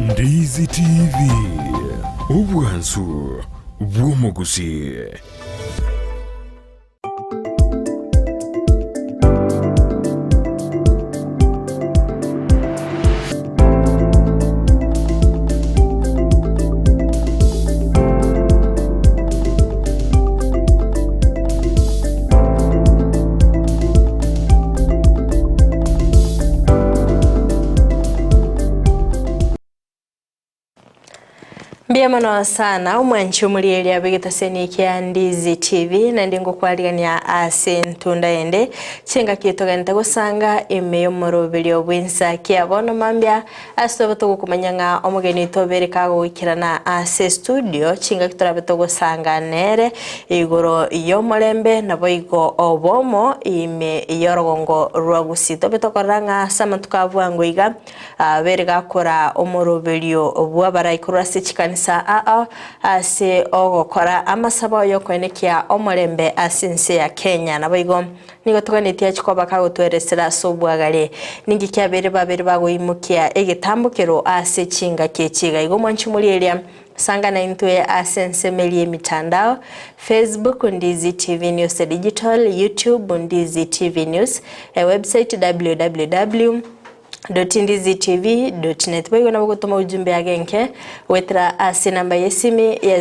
Ndizi TV, obwansu bw'omogusii. Mbuya mono sana omwanchi omorieria bw'egetaseni kia Ndizi TV naende ngokwarigania ase entunda ende chingaki togente gosanga ime y'omoroberio bw'ensa kia bono mambia Ase tobe togokomanya ng'a omogeni oito obere kagoikerana ase estudio, chingaki torabe togosanga nere igoro y'omorembe naboigo obomo ime y'orogongo rwa Gusii. Tobe tokorora ng'a ase amatuko a bwango iga abere gakora omoroberio bw'abarai korwa ase chikanisa ao ase ogokora amasabo y'okoenekia omorembe ase ense ya Kenya. Naboigo Nigo toganetie achie koba kagotweresera ase obwagare. Ninki kiabeire babere bagoimokia egetambokero ase chingaki echi iga? Igo mwanche morieria, sanga naintwe ase ensemo eria y'emitandao, Facebook, Ndizi TV News Digital, YouTube, Ndizi TV News, ewebsite www. .ndizitv.net boigo nabo gotoma ujumbe agenke goetera ase enamba y'esimi ya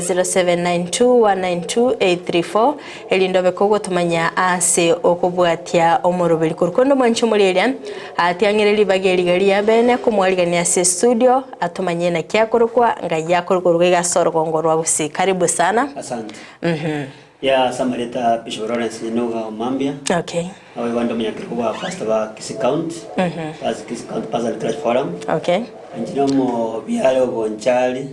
0792192834 erinde obe kogotomanya ase okobwatia omoroberi korwa konde omwanchi omoreria atiang'ire ribaga eriga ria bene komwarigania ase estudio atomanye naki akorokwa ngai akorokwa korwa iga ase orogongo rwa Gusii karibu sana Asante. Ya ase amareta Bishop Lawrence Nyanuga Omambia. Okay. Naboigo ande omonyakerogo bwa pastor ba Kisii County. Ase Kisii County Pastors and Church Forum. Okay. Inche nomobiare o Bonchari.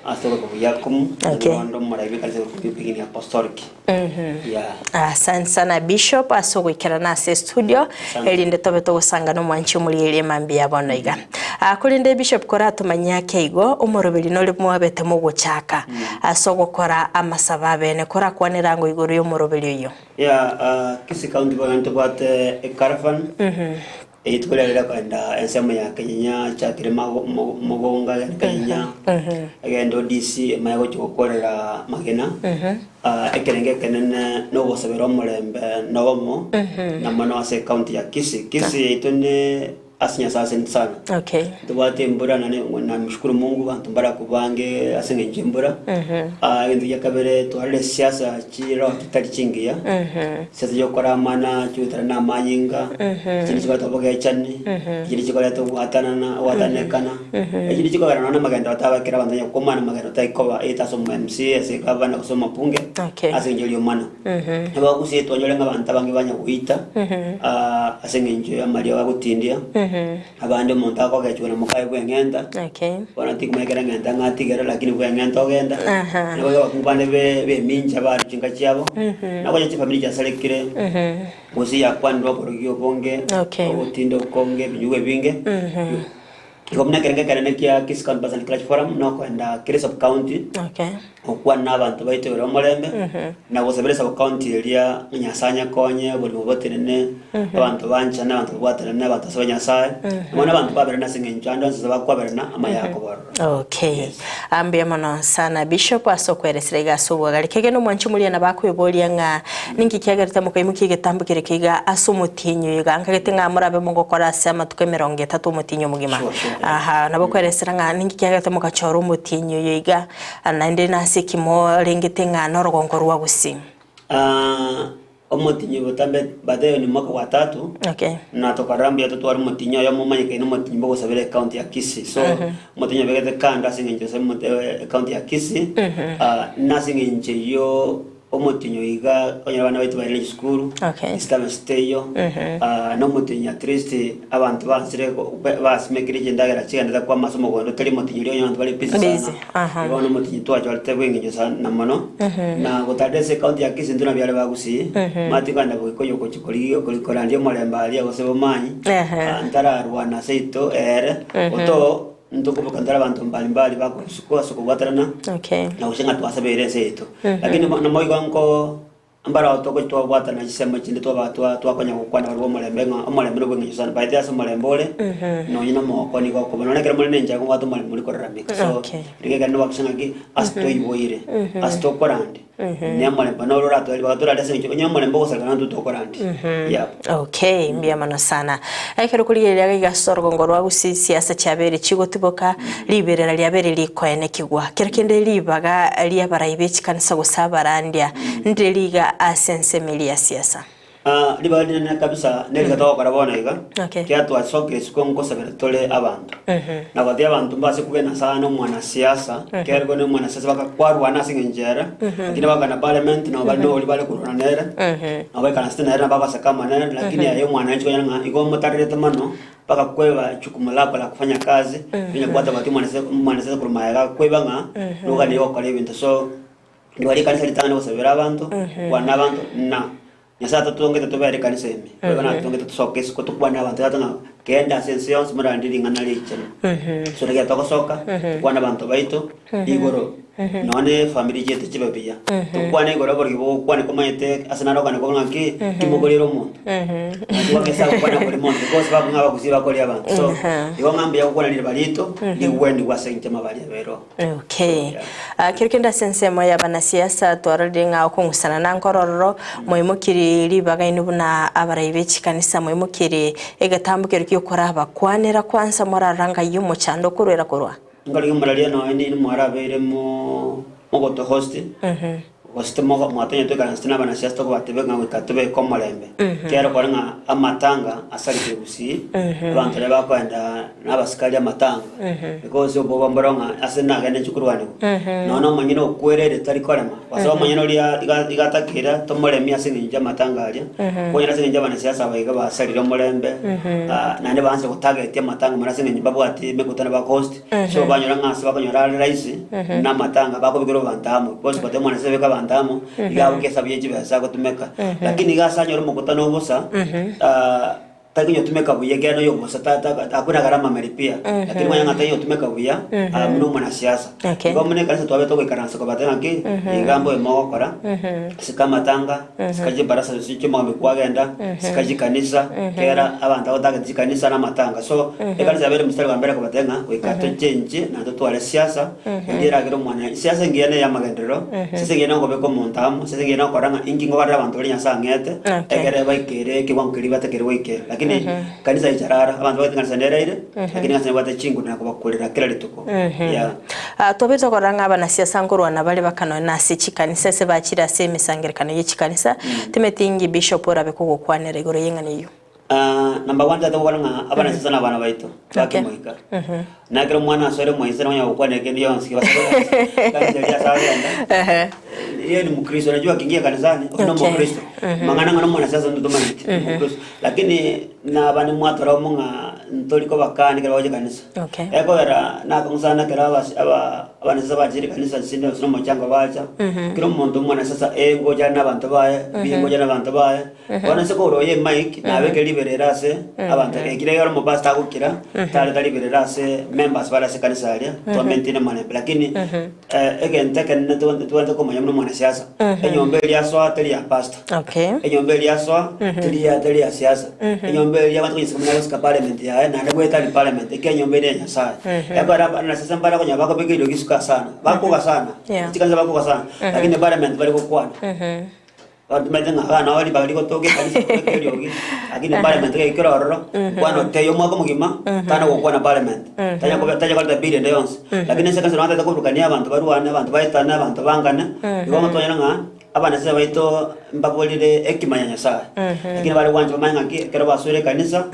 Ase oboiko buya komu. Okay. Naboigo ande omorai bw'ekanisa ya New Beginning Apostolic. Yeah. Asante sana Bishop ase ogoikerana ase estudio Asante. erinde tobe togosanga nomwanchi omorigereria mambia bono iga. Ah, korende Bishop koratomanyie ake igo omoroberi nore mwabete mogochaka ase ogokora amasabo abene korakwanera ango igoro y'omoroberi oyio. Yeah, ah, Kisii County bono ntobwate ecaravan eyio tikorarera kogenda ensemo ya Kenyenya chakire mago- mo- Mogonga genda Kenyenya egende ODC emanye gochia gokorera Magena Ah, ekerengo ekenene na ogosabera omorembe na obomo na mono ase ecounty ya Kisii. Kisii yaito ne Ase Nyasae asante sana. Okay. Ntobwate embura na namshukuru Mungu banto mbarakubange ase eng'encho y'embura. Ah, egento gia kabere twarire siasa chiroo chitari chingiya. Siasa chiokoramana chigoetana na amanyinga, echinde chikoreta obogechani, echinde chikoreta ogwatanana ogwatanekana, echinde chikogera nonya na amagendo atabakera abanto onye komana amagendo taikoba either ase omo MCA, ase egavana gose omobunge Okay. ase eng'encho y'eriomana. Abagusii twanyore ng'a abanto abange banya goita ase eng'encho y'amariogo agotindia, abande omonto akogechigwa na mokaye bw'eng'enta, Okay. bono tikomanya ekero eng'enta ng'a atigere lakini bw'eng'enta ogenda, Aha. nigo abakungu bande be bemincha barwa chinka chiabo, nakonya chifamiri chiasarekire, gose yakwanire oborogi obonge, Okay. ogotinda okonge, ebinyugwa ebinge. Igo buna ekerengo ekenene kia Kisii County Pastors and Clergy Forum nokoenda kera sub county Okay. gokwana na abanto baito igoro y'omorembe na gosabera sub county eria ng'a Nyasaye anyekonye oborimo botenene abanto banchane abanto babwatanane abanto basabe Nyasaye bono abanto baberane ase eng'encho ande onsi ase bakwaberana amaya akoborora. Okay. Ah, mbuya mono sana Bishop ase okweresera iga ase obwagare. Kegena omwanchi omoria nabo akweboria ng'a ninki kiagerete mokaimokia egetambo kere keiga ase omotienyi oyo iga. Nkagete ng'a morabe mogokora ase amatuko emerongo etato omotienyi omogima. Sure, sure. Aha, nabo okweresera ng'a ninki kiagerete mogachora omotienyi oyo iga naende nase ki morengete ng'a norogongo rwa Gusii. Ah, Omotinyi botambe Batheo ni mwaka wa tatu Okay. na tokarora mbuya totware omotinyi oyomo omanyekaine omotinyi bw'ogosabera ecounty ya Kisii so omotinyi obegete kando ase eng'encho ase omote- eh, ecounty ya Kisii ah, nase eng'encho eyio omotinyi oyo iga onye abana baito bairire chisukuru Okay. disturbance teiyo ah, na omotinyi at least abanto bansire go- ba- basimekire chindagera chigenderete kwama ase omogondo tari omotinyi oria onye abanto bare busy Busy, sana aha. Igo bono omotinyi twachorete bw'eng'encho sana mono Na gotarera ase ecounty ya Kisii intwe nabiare ba Gusii, mati kogenda Bogikoyo gochia korigia kori korandia omorembe aria gose Bomanyi, Ehe. ah, ntararwana seito ere, oto ntokoboka ntore abanto mbali mbali bakorusuko ase okobwaterana Okay. na gose ng'a twasabeire ense yaito. Lakini bono namoigo nko. Mbarao togochia twabwatana chisemo chinde twaba twa twakonya gokwana barabwo omorembe ng'a omorembe nobwe eng'encho sana. By the way ase omorembe ore, nonye na omogoko nigo okoba. Nonye ekero more na enchara nigo mobwate omorembe moria korarameka. So, Okay. rigia ekero nobakisha ng'aki, ase toiboire, ase tokorande, ne omorembe noro oratoe ribaga torande ase eng'encho onye omorembe ogosareka naintwe tokorande. Yep. Okay, mbuya mono sana. Ekero okorigereria iga ase orogongo rwa Gusii siasa chiabeire chigotiboka, riberera riabeire rikoenekigwa. Kero kende ribaga ri'abarai be chikanisa gose abarandia ndire riga ase ensemo eria ya siasa. Ah, ribaga rinene kabisa neriga togokora bono iga, Okay. ekiagera twasokire isiko nkosabera tore abanto. Na gotebi abanto mbase kogenda sana omwanasiasa, ekiagera ekero omwanasiasa bakakwarwana ase eng'encho ere, lakini bagokana parliament nabo bare noria bare korwana nere, nabo baikaransete nere nabo bagoseka amo nere, lakini aye omwananchi kwanyora ng'a igo omotarerete mono, bagakweba jukumu lako la kufanya kazi, onya kobwata goti omwanasiasa omwanasiasa korwa magega akweba ng'a noganire gokora ebinto so, Nigo rikanisa ritang'ani gosabera abanto, gokwana abanto, na Nyasae atatongete tobere ekanisa ime, boigo natotongete tosoke isiko tokwane abanto tata ng'a genda ase ense yonsi morandie ring'ana richenu. So rigiya togosoka, tokwane abanto baito igoro nonya ne efamiri chiaito chibe buya. Tokwane igoro oborigi bogokwana komanyete ase naro okane kobua ng'aki, kimogorere omonto. Naki gwakesa gokwana kori monto because bakong'a abagusii bakoria abanto. So igo ng'a mbuya gokwana riroba riaito rigwenigwe ase eng'encho amabari abere oo. Okay. Ah, kero kende ase ensemo y'abanasiasa twarorire ng'a okong'usana na nkorororo, moimokirie ribaga inwe buna abarai be chikanisa, moimokirie egetambo keria gi'okorabakwanera kwansa morarora ng'ai omochando okorwera korwa. Nkarigia omoraria nonya nini mwarabeire mo mogoto host. Gose timogo mwatonyete toikaranse nabanasiasa tokobatebia ng'a goika tobeke omorembe. Ekiagera okore ng'a amatanga asarekire gusii, abanto baria bakoenda na abasikari amatanga, because oboba mboro ng'a ase nagende nchie korwanigwa. Nonya na omonyene okwerere tari korema, gose omonyene oria iga iga atakeire tomoremie ase eng'encho ya amatanga aria, okonyora ase eng'encho abanasiasa aba iga basarire omorembe, naende baanchire gotarget amatanga mono ase eng'encho mbabwati emekutano bakohost. So banyora ng'a ase bakonyora are rahisi na amatanga bakobekera abanto amo because gote omwana ase abeke abanto amo iga agokia esabu ye chibesa agotumeka lakini iga ase anyore omokutano obosa ah, tari konyotumeka buya ekiagera noyo obosa ta- ta- hakuna gharama amelipia lakini kwanyora ng'a tari konyotumeka buya ah, buna omwanasiasa. Okay. Igo buna ekanisa twabete goikaransa kobatebia ng'aki iga mbobe mogokora sika amatanga sika chibarasa gose chimogambi kwagenda sika chikanisa kera abanto abotagete chikanisa na amatanga so ekanisa yabeire mstari wa mbere kobatebia ng'a goika tochenche na totware siasa eria eragere omwana siasa engiya neye amagenderero siasa engiya nokobeka omonto amo siasa engiya nokora ng'a inki ngokorera abanto baria Nyasaye ang'ete Okay. ekere baikere ekewango keria batakere goikera lakini kanisa icharara abanto bagete kanisa neraire lakini kanisa nebwate chinguru na kobakurera kera rituko yeah. Ah, twabete korora ng'a abanasiasa nkorwana bare baka nonya na ase chikanisa ase bachire ase emesangererekano ye chikanisa, timeti inki bishop orabe kogokwanera igoro y'eng'ana eyio? Ah, number one tata gokwana ng'a abanasiasa na abana baito Okay. bakimoika na ekero omwana asoire moise nonya gokwana kende gionsi kanisa eria ase agenda Ehe. yeye ni mkristo unajua akiingia kanisani huyu ni Okay. mkristo mang'ana ng'a nomwanasiasa ntotomanyeti ni mkristo lakini naba nimwatora omo ng'a ntori kobakani ekero bagocha ekanisa Okay. Ekogera nakong'u sana ekero abas aba abanasasa bachire ekanisa ase ase omochango bacha, kera omonto omwanasasa A ngocha are na abanto baye, B ngocha are na abanto baye, bono ase korwa oyo emic nabeke riberera ase abanto ekero ekero omopastor agokira, tareta riberera ase members bare ase ekanisa aria, twamaintaine omorembe. Lakini egento ekenene tobwenerete komanya buna omwanasiasa, enyomba eria asoa teri ya pastor. Okay. Enyomba eria asoa teri ya teri ya siasa. Enyomba eria abanto konyesika buna gosika parliament yaye naende goetania parliament ekiagera enyomba ere ya Nyasaye. Ekero abana siasa mbare konya bakobeka eriogi isiko sana, bakoga sana, Yeah. chikanisa bakoga sana, lakini parliament bari gokwana. Batumete ng'a abana nabo ribaga rigotoka ekanisa kobeka eriogi, lakini parliament gaikire ororo, kwana otebia omwaka omogima, tana gokwana parliament. Tanya kobe tanya koreta bill ende yonsi. Lakini ase ekanisa nabo batagete koburukania abanto barwane, abanto baetane, abanto bangane, igo tonyore ng'a. Abanasiasa baito mbaborire hekima ya Nyasae, lakini bare gwancha bamanye ng'aki ekero basoire ekanisa,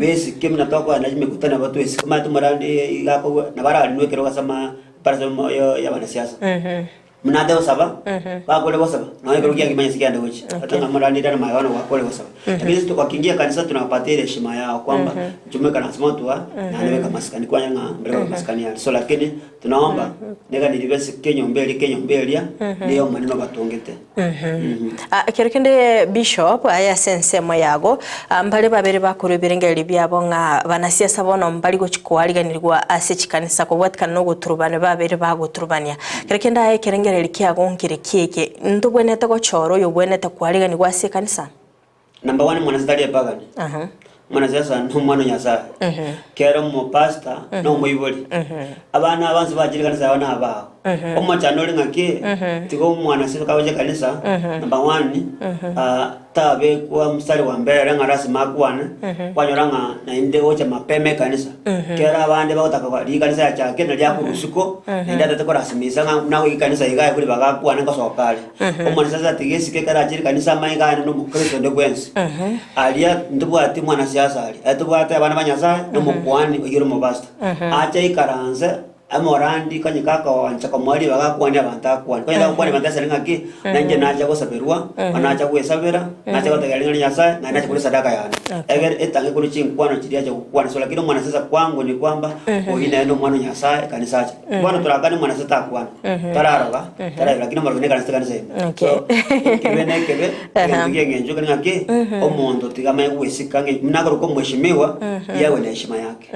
besike buna tokoenda chimikutano nabo twesike. Omanyete omorandi iga akogwa nabo ararinwe ekerogo ase ama barasa yo ya abanasiasa. Buna ate gosaba, bakore gosaba, nonya ekerogo kiaye kimanye ase kiaende gochia. Ata ng'a morandi ere maega bono gwakore gosaba. Lakini sisi twakiingia ekanisa tunawapatia ile heshima yao kwamba inche moikaranse motwa, naende beka amasikani kwanya ng'a mbere baka amasikani are. So lakini Tunaomba, neganiri bese kenyomba eria kenyomba eria niyo Omonene obatongete. Ah, ekero kende Bishop aye ase ensemo yago ah, mbare babere bakorwa ebirengererio biabo ng'a banasiasa bono mbari gochi koariganirigwa ase chikanisa kobwatikana na ogoturubana babere bagoturubania. Ekero kende aye ekerengererio kiago nkere kieke. Ntobwenerete gochora oyobwenerete kwariganigwa ase ekanisa? Number one mwanasiasa tari epagani. Mwanasiasa nomwana o Nyasaye. Kera omopastor na omoibori. Abana abansi bachire ekanisa yao nabao. Omochando ore ng'aki, tiga omwanasiasa kagocha ekanisa, number one, tabekwa mstari wa mbere ng'a lasima akwane, kwanyora ng'a naende gocha mapema ekanisa. Kera abande bagotaka ko rikanisa yachakire naria akorwa isiko, naende atete korasimisa ng'a buna agoika ekanisa iga aye ribaga akwane ngosoka are. Omwanasiasa atiga esike ekero achire ekanisa amaiga aye nomokristo onde bwensi. Aria ntobwati mwanasiasa aria, aria tobwate abana ba Nyasaye na omokuani oyio ore omopastor. Ache aikaranse amorandi konya kakoancha komoa ribaga akwane abanto akwane. Konya tagokwania abanto ase ng'aki, nainche nacha gosaberwa, nacha gwesabera, nacha gotegerera ring'ana ria Nyasaye, naende nacha korwa esadaka yane. Egere etange korwa chinkwana chiria acha gokwana. So lakini omwanasiasa kwangu ni kwamba oyio nere nomwana o Nyasaye ekanisa ache. Bono torakane mwanasiasa takwana, tararoga, taraira lakini omorogi nekanisa ekanisa ime. So ekebe na ekebe, egento kia eng'encho ekere ng'aki, omonto tiga amanye gwesika ng'a buna akorokwa omweshimiwa, yawe na heshima yake.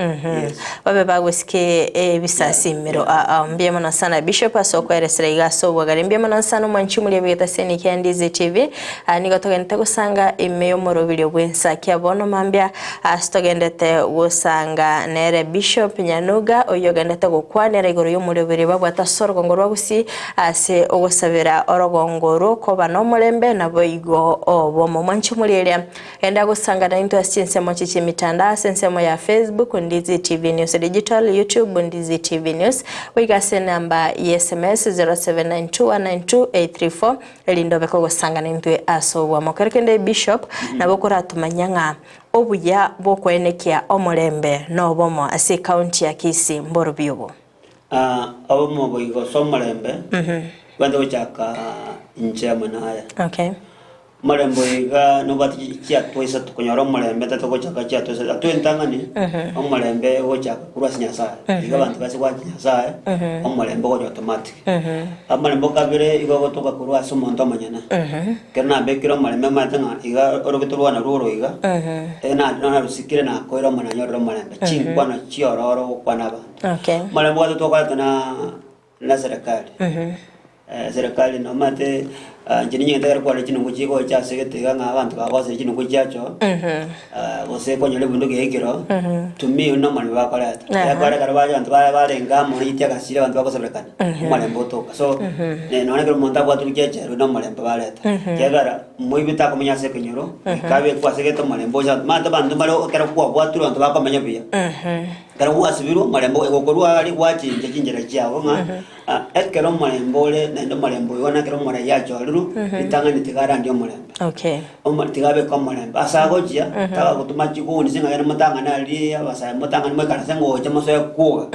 Yes. Babe bagosika ebisasimero aa mbuya mono sana Bishop ase okoeresera iga ase obwagare mbuya mono sana omwanchi omoria bwegete ase eniki ya Ndizi TV Ah, nigo togendete gosanga ime y'omoroberio bw'ensakia bono mambia ase togendete gosanga nere Bishop Nyanuga oyio ogendete gokwanera igoro y'omoroberio babwate ase orogongo rwa Gusii ase ogosabera orogongo orwo koba nomorembe naboigo obomo. Mwanche omorieria Genda gosanga naintwe ase chinsemo chie chi'emitandao ase ensemo ya Facebook, Ndizi TV News Digital, YouTube, Ndizi TV News, goika ase enamba ye sms 0792192834 erinde obe kogosanga naintwe ase obwamo. Kero kende Bishop nabo okoratomanya ng'a obuya bw'okoenekia omorembe nobomo ase ecounty ya Kisii mborobio obo. Obomo boigo ase omorembe, bwente gochaka inche amo naye. Okay. Omorembe oyo iga nobwate chiatua isato konyora omorembe tatogochaka chiatua isato. Atua entang'ani, omorembe ogochaka korwa ase Nyasaye. Iga abanto base goacha Nyasaye, omorembe ogocha automatic. Omorembe o kabere igo ogotoka korwa ase omonto omonyene. Ekero nabekire omorembe omanyete ng'a iga oroge torwa narwo oro iga, narusikire nakoire omonene nanyorire omorembe. Chinkwana chiororo ogokwana abanto. Okay. Omorembe ogato twakorete na na serikali. Serikali nomanyete inche ninyegete ekero kwarure chinungu chigocha ase egete iga ng'a abanto bagosire chinungu chiacho, gose kwanyora ebinto geikero, to me oyio nomorembe bakoreta. Ekero ekero bacha abanto bare barenge amo riiti agasira abanto bagoseberekana, omorembe otoka. So, nonye ekero omonto abwatire chiachera oyio nomorembe bareta. Ekiagera moibi takomenya ase ekenyoro, goika abekwe ase egete omorembe oche, omanyete abanto mbare ekero kwabwatirwe abanto bakomenya buya. Ekero gwasibirwe omorembe ogokorwa aria gwachincha chinchera chiabo ng'a ekero omorembe ore naende omorembe oyo bono ekero omoraia achorirwe, ritang'ani tiga arandie omorembe. Okay. Omo tiga abeke omorembe. Ase agochia, tagagotoma chiguni ase ng'a genda motang'ane aria abasae motang'ane moikaranse ngocha mosoe kwoga.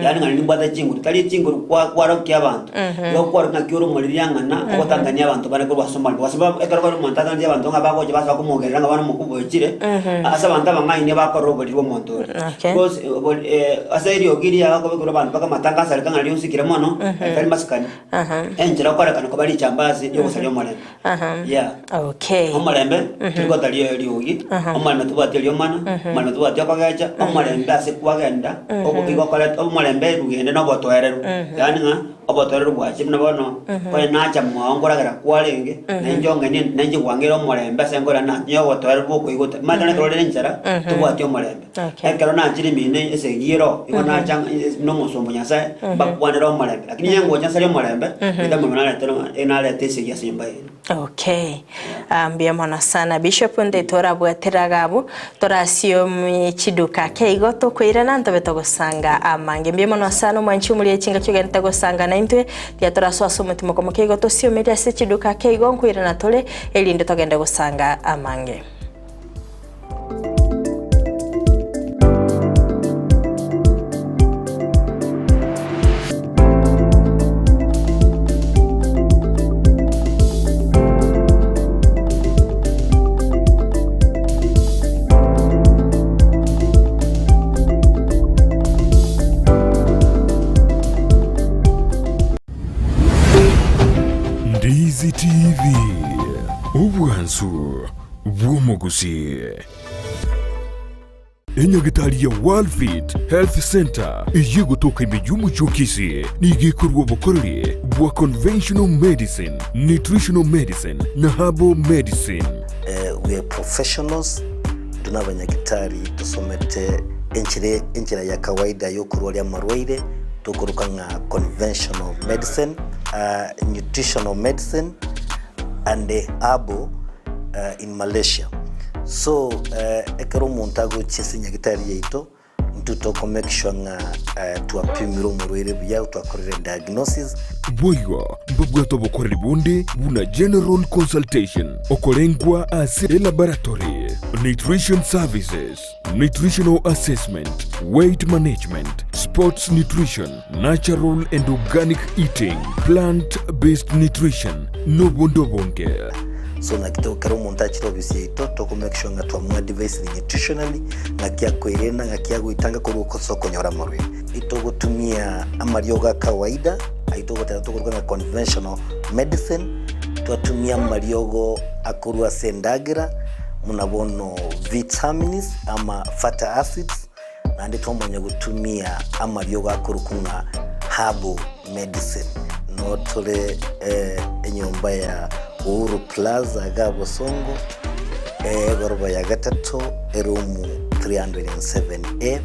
Yaani ng'a nimbwate chinguru, tari chinguru kwa kwarokia abanto, igo kwarokia ng'aki ore omoriri ang'ana, ogotang'ania abanto bare korwa ase omorembe. Gose ba ekero kore omonto atang'aneti abanto ng'a bagocha basoa komogerera ng'a bono omokubwa oichire, ase abanto abang'aini bakorora oboriri bwa omonto oria. Okay. Because obori ase eriogi riago kobekerwa abanto mpaka amatanga asareka ng'a riria onsikire mono, tari masikani. Enchera okorekana koba richambasi riogosaria omorembe. Yeah. Okay. Omorembe tori gotaria eriogi, omorembe tobwati eriomana, omorembe tobwati okogecha, omorembe ase kwagenda, obo igo okoreta omorembe rugende na obotoereru. Yaani ng'a obotoereru bwachire buna bono, onye nacha mwao nkoragera kwarenge, nainche ong'enie nainche gwang'eire omorembe ase nkorera naye obotoereru bokoigota. Omanyete ekero ore enchara, tobwati omorembe. Okay. Ekero nachire emino esegi ero, igo nacha ng'a nomosomba o Nyasae, mbakwanere omorembe. Lakini onye ngocha nsarie omorembe, gete omorembe naretire narete esegi ase enyomba eye. Okay. Ah, mbuya mono sana Bishop nde torabwatera agabu torasiomi chiduka ake igo tokoirana ntobe togosanga amange mbuya mono sana omwanchi omoria chingaki ogente gosanga naintwe tiga torasoa ase omotimoko moke igo tosiomerie ase chiduka ake igo nkoirana tore erinde togende gosanga amange. Ndizi TV, obwansu bw'omogusii. Enyagitari ya Worldfit Health Centre eyio egotoka ime y'omochie o Kisii nigo ekorua obokoreri bwa conventional medicine, nutritional medicine na herbal medicine. We are professionals, intwe nabanyagitari tosomete enchera enchera ya kawaida yokorwaria amarwaire tokoroka ng'a conventional medicine, nutritional medicine and herbal in Malaysia. So ekero omonto agochia ase enyagitari yaito, intwe toko make sure ng'a twapimire omorwaire buya, twakorire diagnosis. Boigo mbabwate obokoreri bonde buna general consultation, okorengwa ase elaboratory, nutrition services, nutritional assessment, weight management, sports nutrition, natural and organic eating, plant based nutrition, nobonde obonge. So naki to ekero omonto achire ofisi yaito toko make sure ng'a twamoadvisire nutritionally ng'aki akoerenda ng'aki agoetanga korwa ase okonyora amarwaire. Itogotumia amariogo a kawaida ayio togoteba tokoruga ng'a conventional medicine, twatumia amariogo akorwa ase endagera buna bono vitamins ama fatty acids, naende twamanya gotumia amariogo akorokwa ng'a herbal medicine. Noo tore enyomba ya Uhuru Plaza iga Bosongo, egoroba ya gatato, eroom 307A.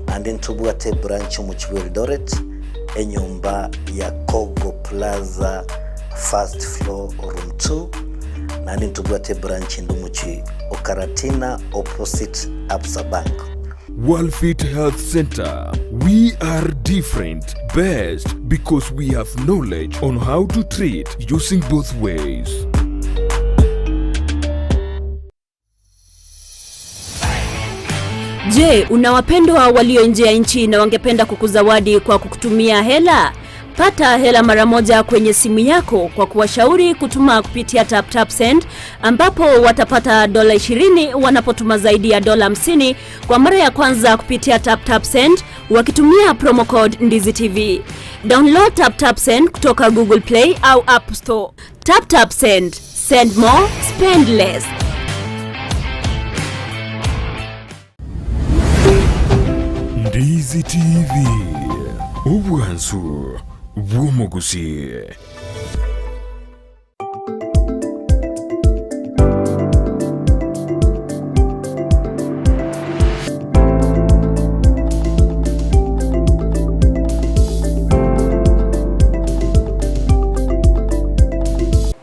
Naende ntobwate ebranch omochie bwa Eldoret, enyomba ya Kogo Plaza first floor room 2. Naende ntobwate ebranch ende omochie o Karatina opposite Absa Bank. Worldfit Health Centre, We are different, best because we have knowledge on how to treat using both ways. Je, una wapendwa walio nje ya nchi na wangependa kukuzawadi kwa kukutumia hela? Pata hela mara moja kwenye simu yako kwa kuwashauri kutuma kupitia TapTapSend ambapo watapata dola 20 wanapotuma zaidi ya dola 50 kwa mara ya kwanza kupitia TapTapSend wakitumia promo code Ndizi TV. Download TapTapSend kutoka Google Play au App Store. TapTapSend, send more, spend less. Ndizi TV, obwansu bw'omogusi.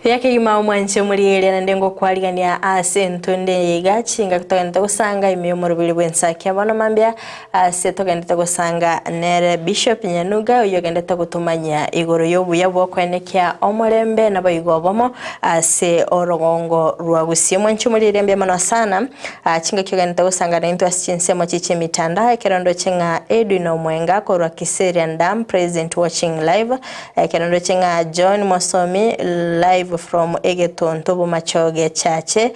Yakegima omwanche omorieria naende ngokwarigania ase entunde eye iga chingaki togenderete gosanga ime y'omoroberi bw'ensaki bono mambia ase togenderete gosanga nere Bishop Nyanuga oyio ogenderete gotomanyia igoro y'obuya bw'okoenekia omorembe naboigo obomo ase orogongo rwa Gusii. Omwanche omorieria mbuya mono sana chingaki ogenderete gosanga naintwe ase chinsemo chie chi'emitandao ekero ndoche ng'a Edwin Omwenga korwa Kiserian Dam present watching live Ekero ndoche ng'a John Mosomi live from Egetonto Bomachoge Chache,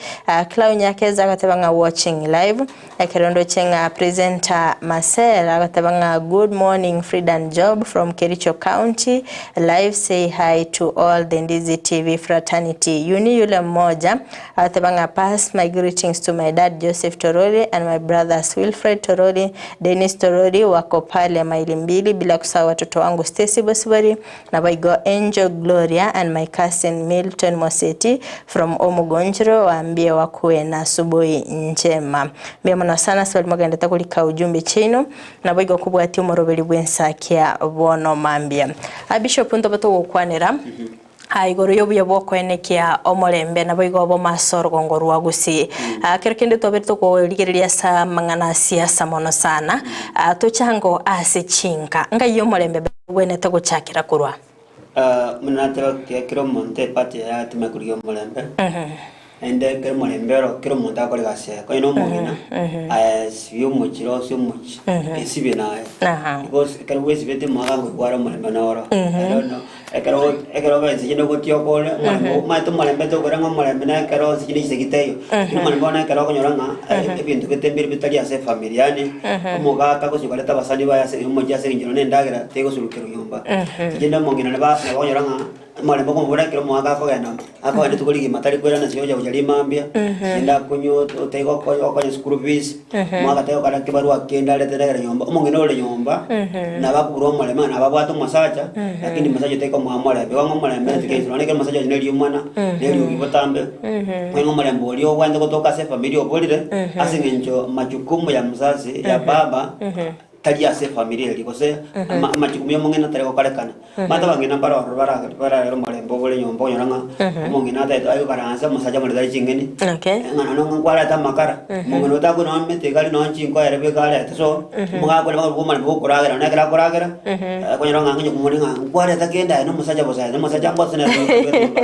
Clau Nyakeza agateba ng'a watching live. Ekero ndoche ng'a presenter Marcel agateba ng'a good morning Fridan Job from Kericho County live say hi to all the Ndizi TV fraternity. Yuni yule mmoja agateba ng'a pass my greetings to my dad Joseph Toroli and my brothers Wilfred Toroli, Dennis Toroli wako pale maili mbili bila kusahau watoto wangu Stacy Bosibori naboigo Angel Gloria and my cousin Milton Moseti from Omugonjro waambie wakuwe na asubuhi njema. Mbuya mono sana ase baria mogendete korika ujumbe chiaino naboigo kobwatia omoroberi bw'ensakia bono mambia. Bishop ntobe togokwanera Aa igoro y'obuya bw'okoenekia omorembe, naboigo obomo ase orogongo rwa Gusii. Aa kero kende twabere tokorigereria ase amang'ana a siasa mono sana, aa tochango ase chinka. Ngai omorembe bwenerete gochakera korwa. Buna nateba kera omonto epart yaye atimanye korigia omorembe, naende ekero omorembe oro kera omonto akore egasi yaye, onye na omogina aye sibia omochie rosia omochie, esibie naye, because ekero bwesibeti moaga ngoigware omorembe noro, I don't know. Ekero ekero obe ense chinde ogotioka ore, omorembe omanyete omorembe tokora ng'a omorembe na ekero ense chinde chisegi teiyo. Lakini omorembe bono ekero okonyora ng'a ebinto gete mbire bitari ase efamiri yaani, omogaka gochia koreta abasani baye ase omochie ase eng'encho nonye na endagera tegosurukerwa nyomba. Chinde omong'ina nabo nabo okonyora ng'a omorembe okomobora ekero omogaka akogenda akogenda rituko rigima tari koirana ase ogocha gocha rimambia, chinde akonywa otaigokonya gokonya school fees. Omogaka tagokora kebarua kende arete endagera nyomba, omong'ina ore nyomba, nabo akoburwa omorembe ng'a nabo abwate omosacha, lakini omosacha oyo taikomoa omorembe. Igo ng'a omorembe nase keiso, nonya ekero omosacha oyo neriomana, neriogi botambe, ng'a omorembe oria obwenerete gotoka ase efamiri oborire, ase eng'encho majukumu ya mzazi ya baba, tari ase efamiri eria, gose ama amajukumu ya omong'ina tari gokorekana. Omanyete abang'ina mbare ororo bara bararere omorembe obore nyomba okonyora ng'a omong'ina ataete agoikaransa omosacha omorete are ching'eni, Okay. ng'a nonya ng'a nkwarete amakara, omong'ina oyo takonywa nonya emete iga aria nonya chinko ere bweka arete so, omogaka oria nigo omorembe bwokoragera nonya ekero akoragera, okonyora ng'a onye komori ng'a nkwareta kende aye na omosacha bosa aye na omosacha ngosene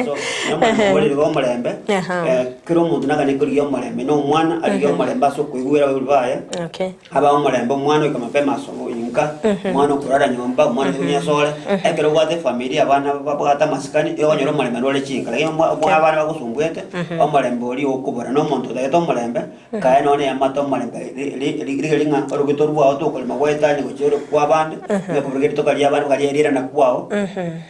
so, na omorembe obore igo omorembe, kera omonto naganie korigia omorembe na omwana arigie omorembe ase okoigwera abaibori baye. Okay. Aba omorembe, omwana oika mapema ase inka, omwana okorara nyomba, omwana okonya asore, ekero obwate efamiri abana babwate amasikani, igo okonyora omorembe nore chinka. Lakini omwa omwa abana bagosumbuete, omorembe oria okobora na omonto otagete omorembe, kaye nonye na eamate omorembe ri- ri- ri rigeri ng'a orogito rwao tokorema gwaetania gochia ore kwa abande, onye koboreka rituko ria abande bakaria erirana kwao,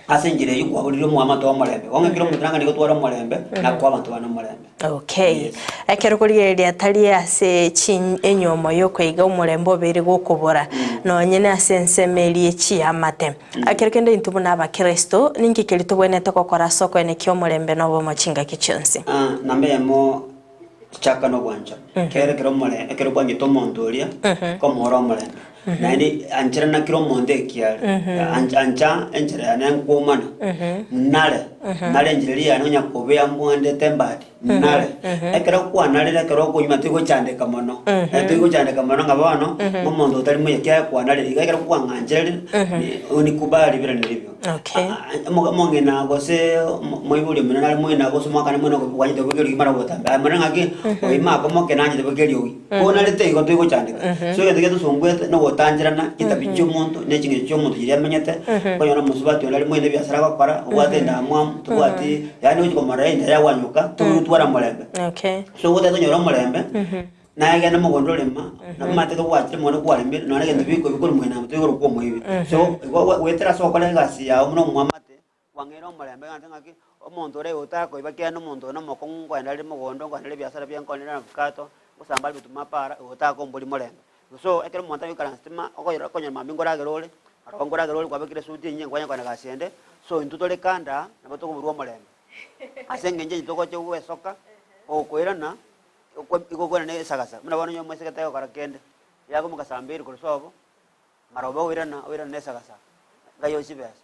ase enchera eywo kwaborire omoamate omorembe. Bono ekero omonto nang'ani gotwara omorembe, nakoa abanto bande omorembe. Okay. Ekero korigereria tari ase chi enyomo yokoiga omorembe obeire gokobora, nonye na ase ensemo eria echiamate. Ekero kende intwe buna abakristo, ninki keria tobwenerete gokora ase okoenekia omorembe na obomo chingaki chionsi? Ah, namba eyemo chaka nobwanchani. Kere ekero omore ekero kwangete omonto oria, komoora omorembe. Naende ancherana kera omonto ekiare, ancha ancha enchera yane nkwomana, nare, nare enchera eria yane onya kobea mbwandete mbadi, nare. Ekero kwanarire ekero okonywa tigochandeka mono, tigochandeka mono ng'a bono, omonto otari muya ekiagera kwanarire, iga ekero kwang'ancherire, unikubali bire niribio. Okay. Omong'ina gose omoibori omino nare moino gose omwakane moino kwanyete kobeka eriogi mara gotambe aye mara ng'aki oima akomoke nanchete kobeka eriogi konarete igo toigochandeka. So egento getosumbuete nogotancherana chitabi chia omonto ne ching'encho chia omonto chiria amenyete okonyora omosubati onde are moino ebiasara agokora obwate endamwamu tobwati yaani ogochi komorora enda yagwanyoka togotwara omorembe. Okay. So ogotaka tonyore omorembe. Naegene mogondo orema, nabo omanyete togwachire mogondo kwaremire, nonya egento biko bikori moino amo toigoro kwa omoibi. So, igo goetera ase ogokora egasi yao buna omwamate, kwang'eire omorembe egento ng'aki, omonto ore igo otakoiba kende omonto one omokong'u nkoenda are mogondo, nkoenda are ebiasara biaye nkoenda are avocado, ngosamba are ebituma para, igo otakombori morembe. So, ekero omonto agoikaransete ma okoyora okonyora mambia nkoragera ore, oroba nkoragera ore kwabekire esuti enyia nkwanya kogenda gasi ende, so intwe tore kando aa, nabo tokoborwa omorembe. Ase eng'encho onye togocha gwesoka, okoirana. Igo okwana na esagasa, buna bono onye omoiseke tagokora kende, yakomoka saa mbiri korwa sobo, mara obe oirana oirana na esagasa, ngai oe chibesa.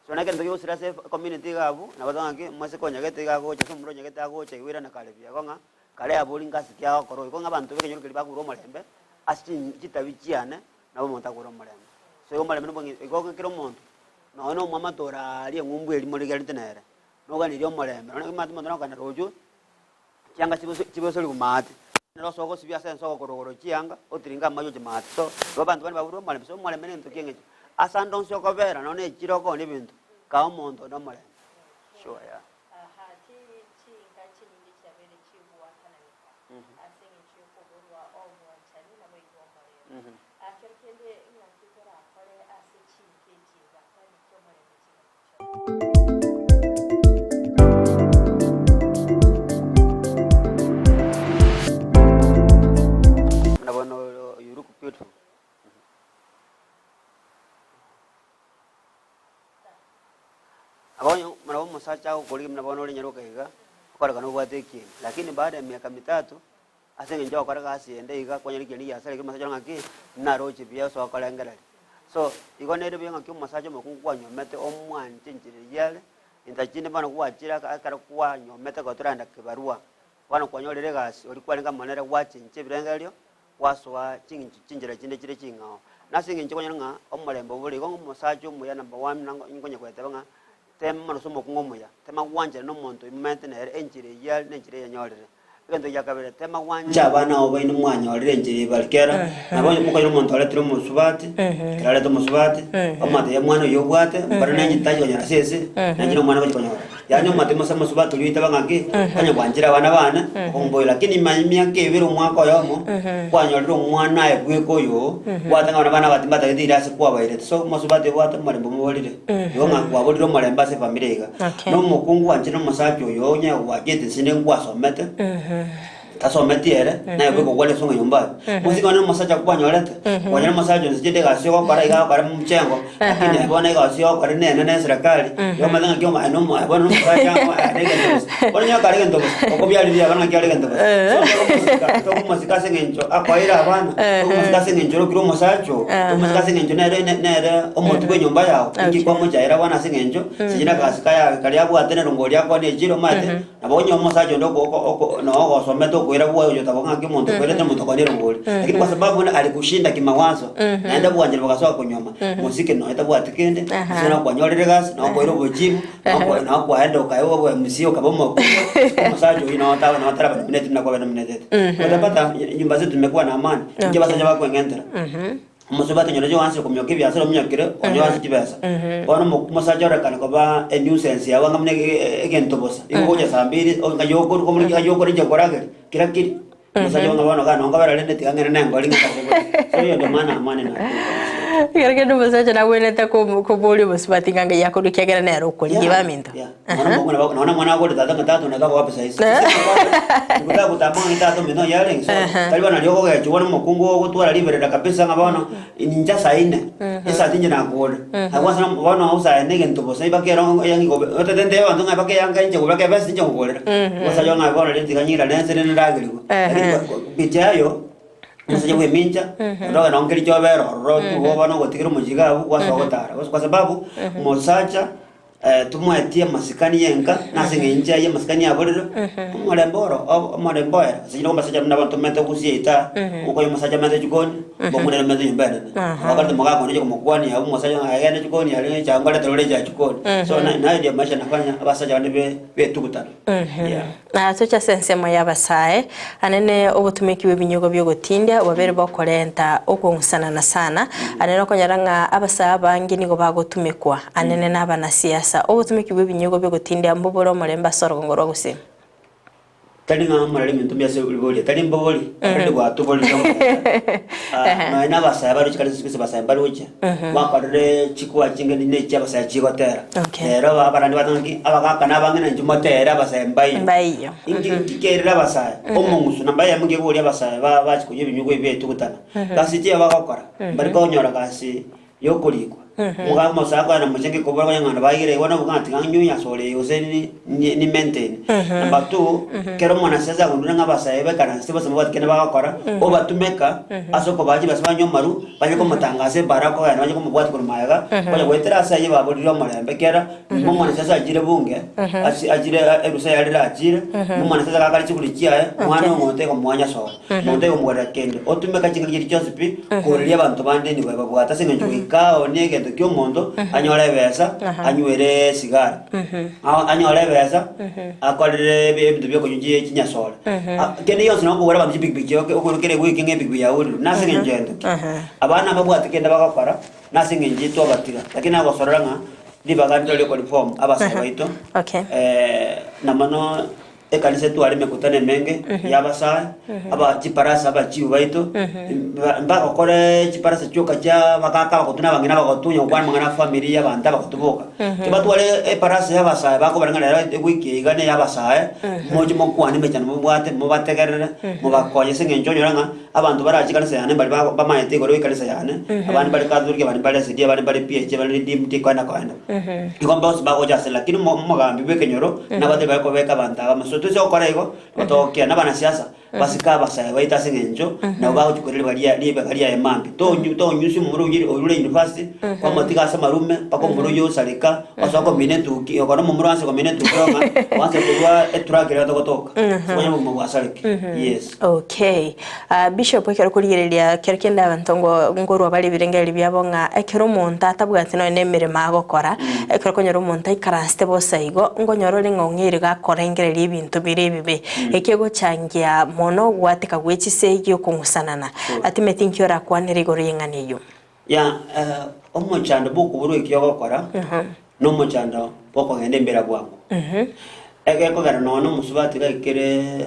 So na egento giogosira ase ecommunity iga abwo, nabo toga ng'aki, omoiseke onyagete iga agocha ase omomura onyagete agocha igo oirana kare buya, igo ng'a kare abori ngasi ki agokora igo ng'a abanto ba ekenyoro keria bakogura omorembe, ase chin chitabi chiane, nabo omonto akogura omorembe. So igo omorembe nobong'e igo kera omonto, nonye na omwamate ore aaria eng'umbu eria morigererete nere, noganeria omorembe, nonye omanyete omonto nagokana rochio. Chianga chibosori maate, nere osoa gosibia ase ensoko korwa igoro chianga, otiringe amache oche maate. So, igo abanto bande baburwe omorembe, so omorembe negento ki'eng'encho. Ase ande onsi okobera, nonya na echiro okoonia ebinto, kaa omonto onde omorembe. Sure, yeah. Buna bono you look beautiful. Abonye buna omosacha agokorigia buna bono ore nyaroka iga, okorekana obwate ekieni, lakini baada ya miaka mitatu, Ase engencho y'ogokora egasi ende iga kwanyora ekieni giasare ekio omosacha ore ng'aki, naroche buya ase okorengereria. So, igo nere buya ng'aki omosacha omokungu kwanyomete omwanche enchera eyio are, insa chinde bono gwachire aka ekero kwanyomete ekero toragenda kibarua, bono kwanyorire egasi oria kwarenge amo nere gwachenchia ebirengererio, gwasoa ching'encho chinchera chinde chire ching'ao. Na ase eng'encho okonyora ng'a omorembe obore igo omosacha omuya number one nango nkonya goeteba ng'a, tema mono ase omokungu omuya, tema gwanchera na omonto oimomente nere enchera eyio are na enchera eyanyorire. Egento gia kabere, tema gwancha abana abo baino mwanyorire enchera ebari kera. Nabo onye mokonyora omonto oretire omosubati, ekero arete omosubati, omwate omwana oyio obwate, mbare nenche titachi konyora ase ense, nenche na omwana gochi konyora. Yaani omwate mose omosubati oria oitaba ng'aki, onye gwanchire abana bane, okomboyia. Lakini nyuma ya emiaka ebere omwaka oyomo, kwanyorire omwana aye bweka oyoo, kwatanga buna abana aba timbatagete ira ase kwabairete. So omosubati obwate omorembe omoborire, igo ng'a kwaborire omorembe ase efamiri iga. Okay. Na omokungu gwanchire omosacha oyo onye gwachete ase inde nkwasomete, tasometi ere, naye bweka okwane ase nyomba aye. Gose nonye omosacha kwanyorete, kwanyora omosacha onsi chinde egasi ogokora iga agokora mchengo, lakini aye bono egasi ogokora nene na eserekari, igo omanyete ng'aki omo aye nomo aye bono nomosacha amo aye negento bosa. Bono onye kare egento bosa, okobiariria abana ng'aki are egento bosa. So tokomosika tokomosika ase eng'encho akoeire abana, tokomosika ase eng'encho orokire omosacha oo, tokomosika ase eng'encho nere nere omotwe bwa enyomba yago, inki kwamochaera bono ase eng'encho. Sijui nakagasi kaya karia abwate nerongo oria akoa nechiro omanyete, nabo onye omosacha onde oko oko oko noo ogosomete okoira bwoye oyo otabo ng'aki omonto okoirete omonto okoa nerongo oria. Lakini kwa sababu buna alikushinda kimawazo, naende bwanchire bogasoa konyuoma, mosike nonya tabwati kende, gose nabo kwanyorire egasi, nabo kwairwe obochifu, nabo kwa nabo kwaenda okaewa obo MC okaba omokubwa, omosacha oyio noo otaba noo otaraba nominate buna kwaba nominatete. Utapata nyumba zetu zimekuwa na amani, inche abasacha bakoeng'entera. Omosubati onyore oanse komioka ebiasara omiokire, onye oanse chibesa. Bono omo- omosacha orekane koba enuisance yabo anga buna egento bosa. Igo ogocha saa mbiri, o- ng'ai okorwa komoriki ng'ai okorwa inche nkoragerie, kira kiri. Omosacha oyo ng'a bono iga nongo rende tiga ng'ende nengori ng'ikaranse boigo. So hiyo ndio maana amani na Ekero kende omosacha nagwenerete ko- koboria omosubati ng'a ng'ai akorwa ekiagera nere okorigia baminto. Yeah. Nonya omwana agore tata ng'a tata onde takoa pesa isi. Nikotaka gotamba ng'a tata omino oyio arenge so tari bono nario okogechwa bono omokungu ogotwara riberera kabisa ng'a bono ninche saa ine esati inche nakore. Agwo bono osae na egento bosa mpaka ero eyanga igo otete ntebe abanto ng'a mpaka eyanga inche kobeka ebesa inche nkogorera. Omosacha ng'a bono rende tiga nyirane nse rende ndageriwe. Lakini kupitia hayo. Omosacha bw'emincha, onde ogenda gonkeri chiobere ororo tu bono ogotigera omochie iga abwo gwasoa gotara. Kwa sababu, omosacha tomoetie amasikani y'enka, na ase eng'encho aye amasikani aborire, omorembe oro omorembe oere. Ase eng'encho omosacha buna abanto bamenyete gusii eita, okonya omosacha amente chikoni, omong'ina amente nyomba enene. Ogakorete omogaka onde oche komokwania abwo omosacha ng'a aye genda chikoni aria echae nkoretere ore echae chikoni. So naye ndio maisha nafanya abasacha bande be betugutana. Yeah. Na toche ase ensemo y'abasae, anene obotumeki bw'ebinyogo bi'ogotindia bwabere bokorenta okong'usanana sana. Anene okonyora ng'a abasae abange nigo bagotumekwa anene n'abanasiasa. Obotumeki bw'ebinyogo bi'ogotindia mbobore omorembe ase orogongo rwa gusii. Tari ng'a omorero ebinto mbiase riboria, tari mbobori, already gwatoborire omorembe. Ah, nonya na abasae baroche kare ase abasae mbaroche, bakorire chikwa chingeni na echi abasae chigotera. Okay. Rero abarandi bateba ng'aki, abagaka na abang'ina inche motere abasae mbaiyo. Mbaiyo. Inki inki kerire abasae? Omong'usu namba eyemo nkegoria abasae ba bachi konywa ebinyugwa ebi betugutana. Gasi ki bagokora? Mbari konyora gasi yokorikwa. Omogaka omosae akoenda mochie ngekobora konya ng'a baigire igo nabo ng'a tiga nywe asore eye gose ni ni ni maintain. Number two, ekero omonasiasa agundure ng'a abasae baikaranse bosio mbabwati kende bagokora, obatumeka ase okobaa chibesa banywe amaru, banye komotangasa ebara kogenda banye komobwatia korwa magega, konya goetera ase ayio baborire omorembe ekiagera nyuma omonasiasa achire bunge, ase achire erusa yarire achire, nyuma omonasiasa gakare chiguri chiaye, omwana omonto igo nyasore. Omonto oigomorera kende, otumeka chingaki chiria chionsi pi, koreria abanto bande nigo ebabwate ase eng'encho goika aonie egento kia omonto, anyore ebesa, anywere esigara. Anyore ebesa, akorere ebinto bia okonywa chie chinyasore. Kende gionsi nabo okogora abanto chipikipiki oke okore kera ewiki ng'a epikipiki yagorirwe, nase eng'encho egento ki? Abana mbabwate kende bagokora, nase eng'encho twabatiga, lakini nagosorora ng'a ribaga ndire ria okoriform abasae baito, Okay. na mono. Ekanisa etware emekutano emenge y'abasae, aba chiparasa abachiu baito, mbagokore chiparasa chioka chia abagaka abagotu na abang'ina abagotu onye gokwana amang'ana a family y'abanto abagotu boka. Tibatware eparasa y'abasae bakobara ng'a rero ewiki eye iga neya abasae, moche mokwane emechando mobwate, mobategerere, mobakonye ase eng'encho onyore ng'a abanto barache ekanisa yane mbari ba bamaete igoro y'ekanisa yane, abande mbare Catholic, abande mbare SDA, abande mbare PAG, abande Redeemed, koenda koenda. Igo mbonsi bagocha ase lakini omo omogambi bw'ekenyoro nabatebie bare kobeka abanto aba amaso. Toise gokora igo, nigo togokia na abanasiasa. Basike abasae baito ase engencho nabo bagochia korwa ribaga ria ribaga riaye mambia. Tonyu tonyusia omomura oyio orure university, kwamotiga ase amarume mpaka omomura oyio osareka, osoa komina etuki, okora omomura oanse komina etuki ng'a oanse korwa etruck eria togotoka. Omanye obogima bwasareke. Yes. Okay. Ah, Bishop ekero okorigereria kero kende abanto ngo ngorwa bare ebirengererio biabo ng'a ekero omonto atabwati nonye na emeremo agokora, ekero okonyora omonto aikaransete bosa igo, nkonyora ore ng'a ong'eire gakorengereria ebinto bire ebibe. Ekegochangia mono ogwateka gwe chisegi okong'usanana. Atimeti nki orakwanere igoro y'eng'ana eyio? Ya, omochando bw'okoborwa eki ogokora, na omochando bw'okogenda embera bwango. Egekogera nonya na omosubati gaikire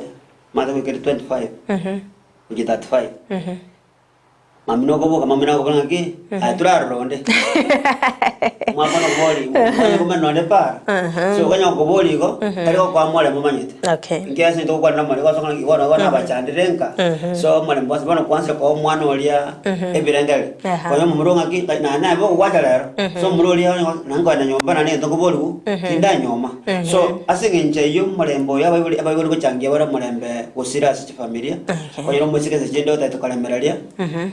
mate goikera 25 gochia 35, Mambia nokoboka, mambia nagokora ng'aki, aye torarora onde. Omwaka one okobori, onye komenya nonde para. So okanya gokobori igo, tari gokoa morembe omanyete. Okay. Inki ase intwe togokwana nomorembe, igo ase igo igo nabachandire nka. So omorembe bonsi bono kwansa koa omwana oria ebirengererio. Aha. Konya omomura ng'aki, naende naye bogokwacha rero. So omomura oria onye naende nkoenda nyomba naende egento nkoboriwu, tindanyoma. So ase eng'encho eyio omorembe oyo abaibori abaibori gochangia bare omorembe gosira ase chifamilia. Konyora omoiseke ase chinde otagete koremereria,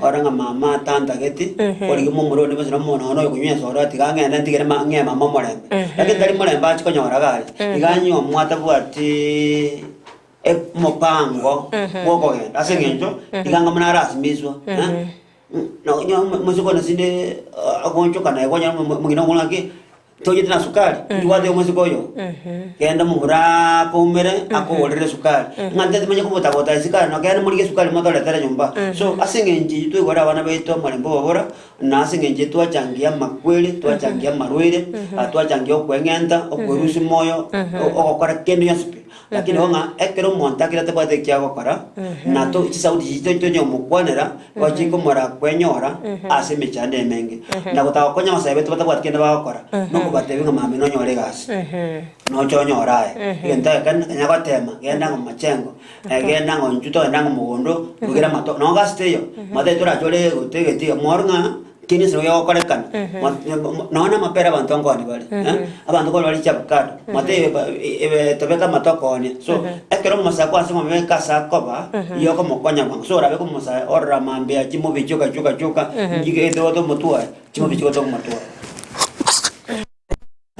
orore ng'a mama tantageti, origie momura onde gose nomonto one oyokonywa esoda tiga ng'ende ntigere ma ng'ee mama omorembe. Lakini tari morembe achie konyora iga aria, iga anyuomwa atabwatiiii omopango bwa okogenda ase eng'encho, iga anga buna arasimiswa eh, nonye omoiseke one sinde agoonchoka naye kwanyora omong'ina okobora ng'aki. Tochete na sukari, inki gwateba omosike oyo? Genda omomura akoumere akogorere esukari. Ng'a ntete manye kobotabota esukari no genda morigie esukari motoretere nyomba. So ase eng'encho eyio twaigwera abana baito omorembe obabora, na ase eng'encho eyio twachangia amakweri, twachangia amarwaire, twachangia okweng'enta, okwerusia moyo, ogokora kende gionsi pi. Lakini igo ng'a ekero omonto akire atabwati eki agokora, na to chisauti chiria tonya komokwanera, nigo chikomora kwenyora ase emechando emenge. Na gotaka gokonya abasae baito batabwati kende bagokora, nokobatebia ng'a mambia nonyore egasi, noche onyore aye. Egento egekene, konya gotema, genda ng'a omochengo, genda ng'a inchuo togenda ng'a mogondo, rugera amato, nonye gasi teiyo, mataiyo torachore gote egeti, more ng'a. Kende ase gegokorekana, nonya na amapera abanto nkoonia bare, abanto nkoonia bare chiavocado, mate tobeke amato okoonia. So, ekero omosae kwansa komobeka ase akoba, igo okomokonya bwango. So orabeke omosae orora mambia chimobi chioka chioka chioka, ngige gote omotware, chimobi chigote omotware.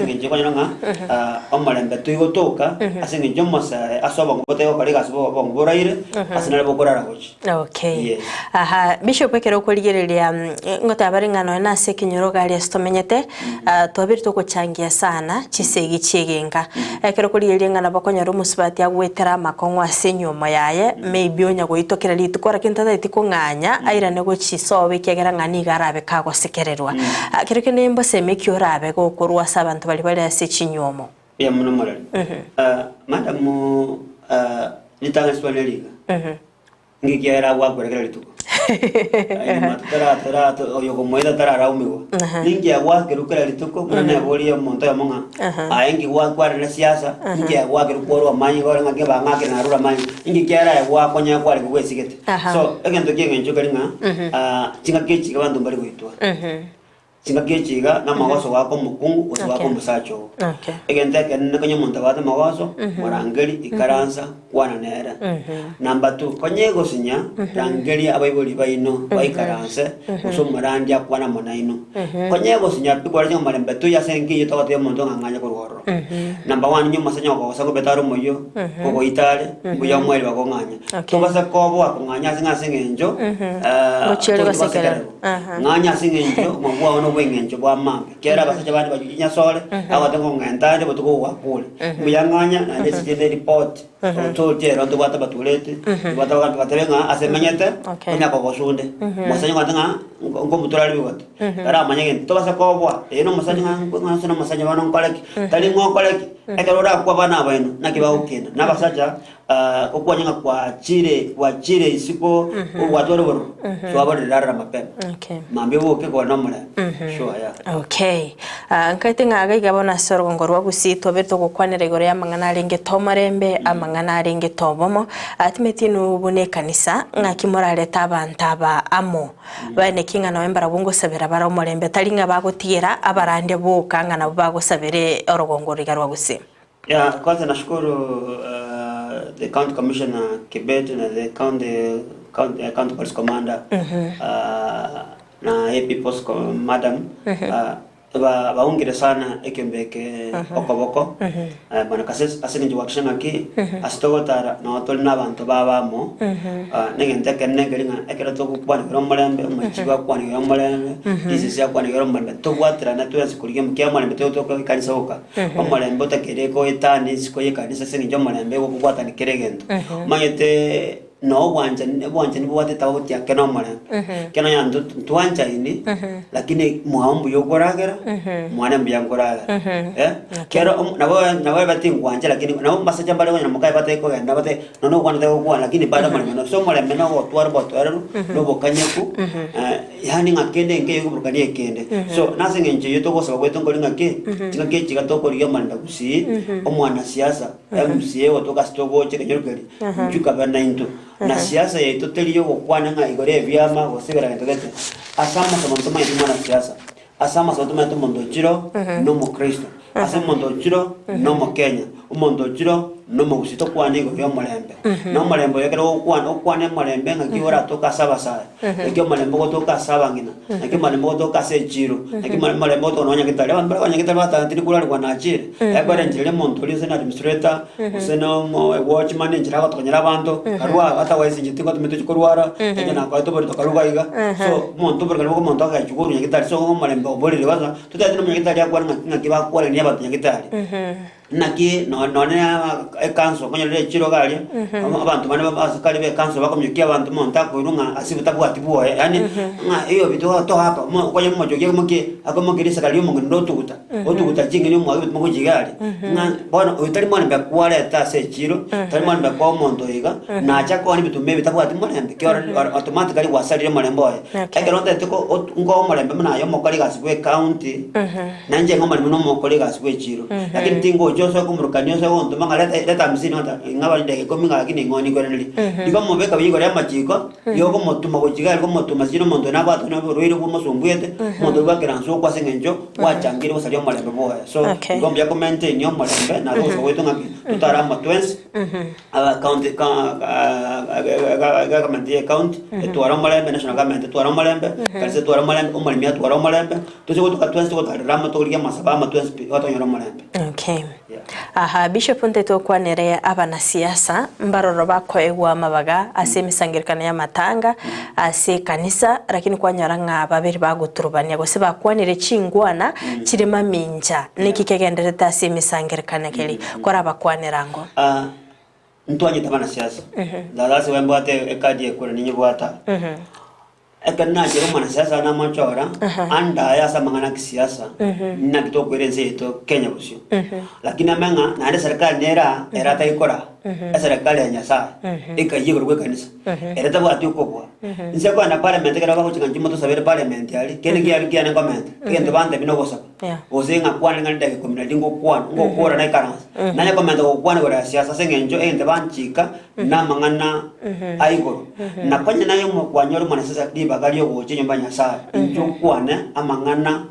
Engencho ekonyora ng'a omorembe toigotoka ase engencho omosae ase obongo botari gokora egasi bo obongo boraire ase nare bokorara gochia. Okay. Yes. Aha, Bishop ekero okorigereria ngoteba bare ng'a nonya na ase ekenyoro iga aria ase tomenyete, twabire togochangia sana chisegi chiegenka. Ekero okorigereria ng'a nabo okonyora omosubati agwetera amakong'u ase enyiomo yaye, maybe onya goitwa kera rituko lakini tatageti kong'anya airane gochisoba ekiagera ng'a nigo arabe kagosekererwa. Kero kende mbosemi ki orabe gokorwa ase abanto baria bare ase chinyuomo? Mbuya mono morari. Madam ritang'ani sibane riga. Ngekiagera agwakora kera rituko. Nyuma totara totara oyo okomoeta tararaumigwa. Ninki agwakerwa kera rituko buna neborie omonto oyomo ng'a aye nki gwakwarire siasa, nki agwakerwa kworwa amanyinga ore ng'aki bang'akire narure amanyinga, inki kiara aye gwakonya kware kobwesigete. So egento kia eng'encho keri ng'a chingaki echi iga abanto mbari goitwa. Chingaki echi iga namagoso goaka omokungu gose goaka omosacha oo. Egento ekenene konya omonto abwate amagoso, morangeri, ikaransa, kwana nere. Number two, konya egosinya, rangeria abaibori baino baikaranse gose omorandia akwane amo naino. Konya egosinya pi kwarenge omorembe toiyo ase enka eyio togotebia omonto ng'a ng'anye korwa ororo. Number one, onye omosacha okogosa kobete are omoyio, ogoita are, mbuya omoerio bakong'anya. Tobasa koboa kong'anya ase ng'a ase eng'encho, Gochia ore tochi gosekererwa. gosekererwa. Ng'anya ase eng'encho omobua one obw'engencho bw'amambe. Kera abasacha bande bachia chinyasore, agote ng'ong'enta ande botuko ogwakure. Mbuya ng'anya naende ase chinde report, otoche ero ntobwate abatureti, ntobwate abagambi batebe ng'a ase menyete, Okay. onya kogosunde. Omosacha ngote ng'a nko- nkomotura are bigote, taramanya gento. Tobasa koboa, eye na omosacha ng'a ng'a ase nomosacha bono nkore ki? Tari ng'a okore ki? Ekero orakwe abana abaino, naki bagokenda. Na abasacha Okwanya ng'a kwachire, kwachire isiko, ogwatwara obororo, twaborire aroro mapema. Okay. Mambia oboke kore nomorembe. Sure, yeah. Okay. Ah, nkaete ng'a iga iga bono ase orogongo rwa Gusii twabere togokwanera igoro y'amang'ana arenge tomorembe, amang'ana arenge tobomo. Ah, timeti inwe buna ekanisa, ng'aki morarete abanto aba amo. Baeneki ng'a nonya mbarabwo ngosabera bare omorembe, tari ng'a bagotigera abarandia boka ng'a nabwo bagosabera orogongo oro iga rwa Gusii. Ya kwanza nashukuru the county commissioner Kibet na the county county, eh, county police commander ah, na AP Bosco madam ah, ba baungire sana ekiombe eke okoboko eh, bwana Kasese ase eng'encho goakisha ng'aki ase togotara nabo tore na abanto babamo ah, na egento ekenene nkeri ng'a ekero togokwanigera omorembe omochibi akwanigere omorembe risisi akwanigere omorembe tobwaterane twensi korigia omokia omorembe togotoka ekanisa oka Omorembe otakeire goetania isiko y'ekanisa ase eng'encho y'omorembe egokobwatania kera egento. Omanyete noo obwanchani obwanchani bobwate tofauti ake na omorembe. Ekero nonya intwe ntwanchaini, lakini mwao mbuya okoragera, mwane mbuya nkoragera. Eh, kero omo nabo nabo batingwancha lakini nabo mbasacha mbare konya mokaye batari kogenda bate nonya okwana tagokwana lakini bado omorembe noro. So omorembe nogotwara obotoereru, na obokanyeku. Yaani ng'a kende nkeiyo koburukania ekende. So, nase eng'encho eyio togosaba gwaito nkori ng'aki, ching'aki echi iga tokorigia omorembe gusii, omwanasiasa, MCA ogotoka ase togocha ekenyoro keria, inchuo kabe naintwe. Na siasa yaito teri yogokwana ng'a igoro ebiama gose igoro egento gete. Ase amasomo ntomanyeti mwanasiasa, ase amasomo ntomanyete omonto ochire oo, na omokristo, ase omonto ochire oo, na omokenya, omonto ochire oo, na omogusii tokwane igoro y'omorembe. Na omorembe oyo ekero ogokwana, okwane omorembe ng'aki oratoke ase abasae. Naki omorembe ogotoka ase abang'ina, naki omorembe ogotoka ase echiiro, naki omorembe ogotoka nonya nyagetari. Abanto bare konya nyagetari bagateba tindi korwarigwa nachire. Ekero enchera eria omonto oria gose na administrator, gose na omo watchman enchera agotokonyera abanto, karwa otherwise inche tingotometi tochia korwara, inche nakoete oborito karwa iga iga. So, omonto oborokani bwa omonto agachia korwa nyagetari so omorembe oborire kwanza, totagete na omonyagetari akwane ng'aki ng'aki bakwanania abanto nyagetari. Naki nonye ekanso okonyorera echiro iga aria, abanto bande abasikari ba ekanso bakomiokia abanto omonto akoirwa ng'a ase tabwati bwoye, yaani ng'a hiyo vitu toa hapa, okonya omochoki aimokie akoimokia risaka ria omong'ina onde otuguta, otuguta ching'eni omwake ebituma gochia iga aria, ng'a bono oyo tari morembe kwareta ase echiro, tari morembe koa omonto oyo iga, nacha koonia ebituma ebi tabwati morembe, ekiagera automatically gwasarire omorembe oye. Ekero otagete ko nkoa omorembe buna aye omokori egasi bwa ecounty. Na inche ng'omorembe na omokori egasi bw'echiiro, lakini tingocha osoe komorokania osoe gontoma ng'a reta reta hamsini ota ng'a chidakika ikomi ng'a lakini ing'o nikoiranerie. Igo mobeka buya igoro y'amachiko, yokomotuma gochia iga aria komotuma sichire omonto oyo nabwatwe na oborwaire bw'omosumbuete, omonto oyio bw'ekeranso okwa ase eng'encho gwachangire gosaria omorembe bwoye. So, Okay. igo mbuya komaintain omorembe na togosaba gwaito ng'aki, totare amo twensi. County government ye county etware omorembe, national government etware omorembe, kanisa etware omorembe, omoremi atware omorembe, toche gotoka twensi togotarera amo torigie amasabo amo twensi pi igo tonyore omorembe. Okay. Yeah. Aha, Bishop ntaete okwanere abanasiasa mbaroro bakoegwa amabaga ase emisangererekano y'amatanga ase ekanisa lakini kwanyora ng'a babere bagoturubania gose bakwanire chingwana chire mamincha niki kegenderete ase emisangererekano keri Korabakwanera ango. Ah, ntwanyete abanasiasa. Tata ase mbwate ekadi ekura ninyebwate aa. Ekero nachire omwanasiasa namochora, andaye ase amang'ana a kisiasa, naki tokoira ense yaito Kenya bosio. Lakini ame ng'a naende eserikali nere aa, ere atari koraa, eserikali ya Nyasaye, ekayia igoro bwa ekanisa, ere tabwati okobua. Inse kogenda parliament ekero bagochika inche motosabere parliament aria, kende kiaria kiane nkomenta, egento bantebia nogosaba. Yeah. Gose ng'a kwane ng'a nidakika ikomi na riria ngokwana, ngokora naikaranse. Nanye komenta gokwana igoro ya siasa ase eng'encho egento banchika namang'ana a igoro. Na konya naye omokwanyore omwanasiasa ribaga riogocha enyomba ya Nyasaye, inche okwane amang'ana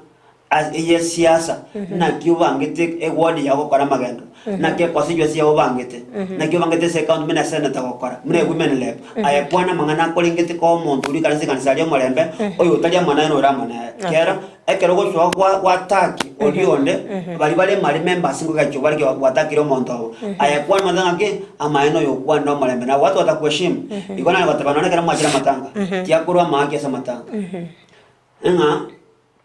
as eyesiasa, naki obangete eward yao gokora amagendo, naki econstituency yao obangete, naki obangete ase ecounty buna esenator gokora, buna ewomen rep. Aye kwana amang'ana akorengete koa omonto oria oikaranse ekanisa aria omorembe, oyo otari amo naye nore amo nere. Kera. Ekero ogosoa gwa gwataki oria onde, baria bare mari members ngogacha bare ki gwatakire omonto obo. Aye kwana omanyete ng'aki, amaene oyo okwanire omorembe nabo watu watakuheshimu. Igo nare goteba nonye ekero mwachire amatanga, tiakorwa amaaki ase amatanga. Ng'a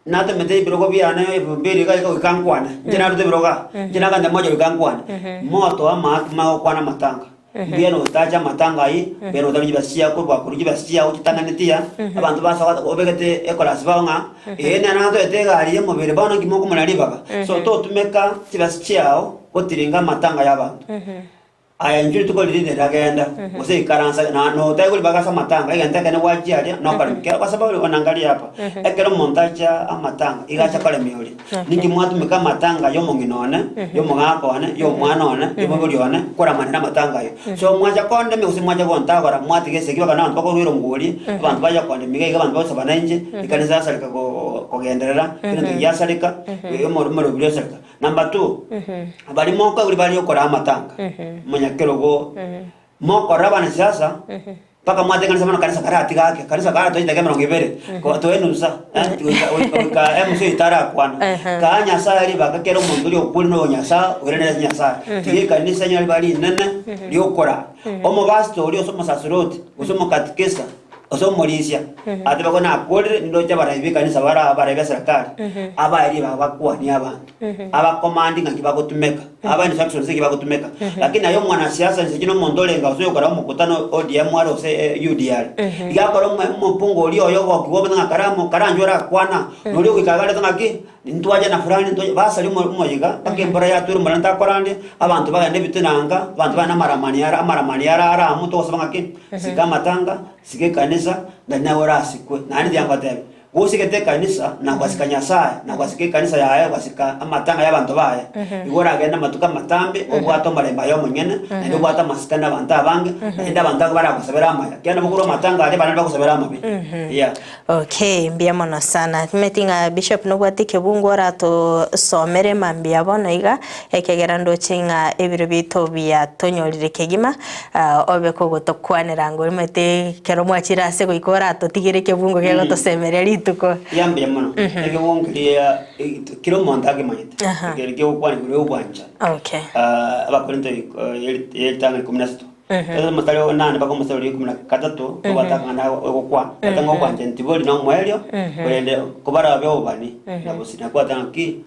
natomete ebirogo biane ebimberi iga iga goika nkwane, inche narute ebirogo aa, inche nagende moja goika nkwane. Motoe amaaki magokwana amatanga. Mbuya notache amatanga ayio, mbuya notaruche chibesa chiao korwa korwa chibesa chiao chitang'aneti aa, abanto basoa obegete ekorasi bao ng'a ee nere natoete egari y'omobere bono nki mokomorera ribaga. So totumeka chibesa chiao gotiringa amatanga y'abanto. Aya inchuo rituko riria riragenda, gose ikaransa na notaigwa ribaga ase amatanga, egento ekene gwachia aria nokoremia. Kero kwa sababu onangaria apa, ekero omonto acha amatanga, iga acha koremia oria. Ninki mwatumeka amatanga y'omong'ina one, y'omogaka one, y'omwana one, y'omobori one, koramanera amatanga ayio? So mwacha kondemia gose mwacha gontagora, mwatiga esegi bakana abanto bakorwa erongori, abanto bacha kondemia iga iga abanto bagosaba nainche, ekanisa yasareka kogenderera, kera egento giasareka, omorobiri osareka. Number two, baria mokoigwa baria okoraa amatanga, omonyabiasara. abanyakerogo, mokorora abanasiasa, mpaka mwatenganisa bono kanisa karatiga ake, kanisa karatoe chidakika emerongo ebere, ko toe enusa, eh, goika goika goika MC oito arakwana. Kaa Nyasaye ribaga kera omonto oria okure na oyo Nyasaye, oiranere ase Nyasaye. Tiga ekanisa enyore ribaga rinene riokoraa. Omopastor oria gose omosaceroti, gose omokatikesa, gose omorisia, atebe ko nakorire, nindoche abarai b'ekanisa bare abarai b'eserekari, abae ribaga bakwanie abanto. Abakomandi ng'aki bagotumeka, aba instructions nki bagotumeka. Lakini aye omwanasiasa inse kina omonto orenge gose oyokora omokutano ODM are gose UDA are. Iga akore omo- omopunga oria oyo ogokigwa obete ng'a karamu karanchwe orakwana, noria ogoika iga arete ng'aki, ntwache na fulani ntwache basaria omo omoyega mpaka embura yatwire omorero ntakorande, abanto bagende ebitina nka, abanto bagende amaramani ara amaramani ara ara amo togosaba ng'aki, sika amatanga, sika ekanisa, nari naye orasikwe. Naende tiga ngotebie. Gosigete ekanisa, na gwasika Nyasae, na gwasika ekanisa yaye, gwasika amatanga y'abanto baye, igo oragende amatuko amatambe, obwate omorembe aye omonyene, naende obwate amasikani n'abanto abange, naende abanto abwo baragosabere amaya. Ekiagera nabo korwa amatanga aria barabwo bagosabere amabe. Yeah. Okay, mbuya mono sana. Timanyeti ng'a Bishop nobwate ekebungo oratosomere mambia bono iga, Ekegera ndoche ng'a ebiro biaito biatonyorire kegima, obe kogotokwanera ng'a omanyete ekero mwachire ase goika oratotigere ekebungo kegotosemeria rituko. Eya mbuya mono, ekebungo keria kera omonto akemanyete, ekeri kegokwana igoro ya obwanchani. Okay. Abakorinto eritang'ani ikomi na isato, omostari o nane mpaka omostari oria ikomi na gatato, ogotakang'ana ogokwana, goeta ng'a obwanchani tibori na omoerio, korende kobarabe obobani, na bosio nakwata ng'aki,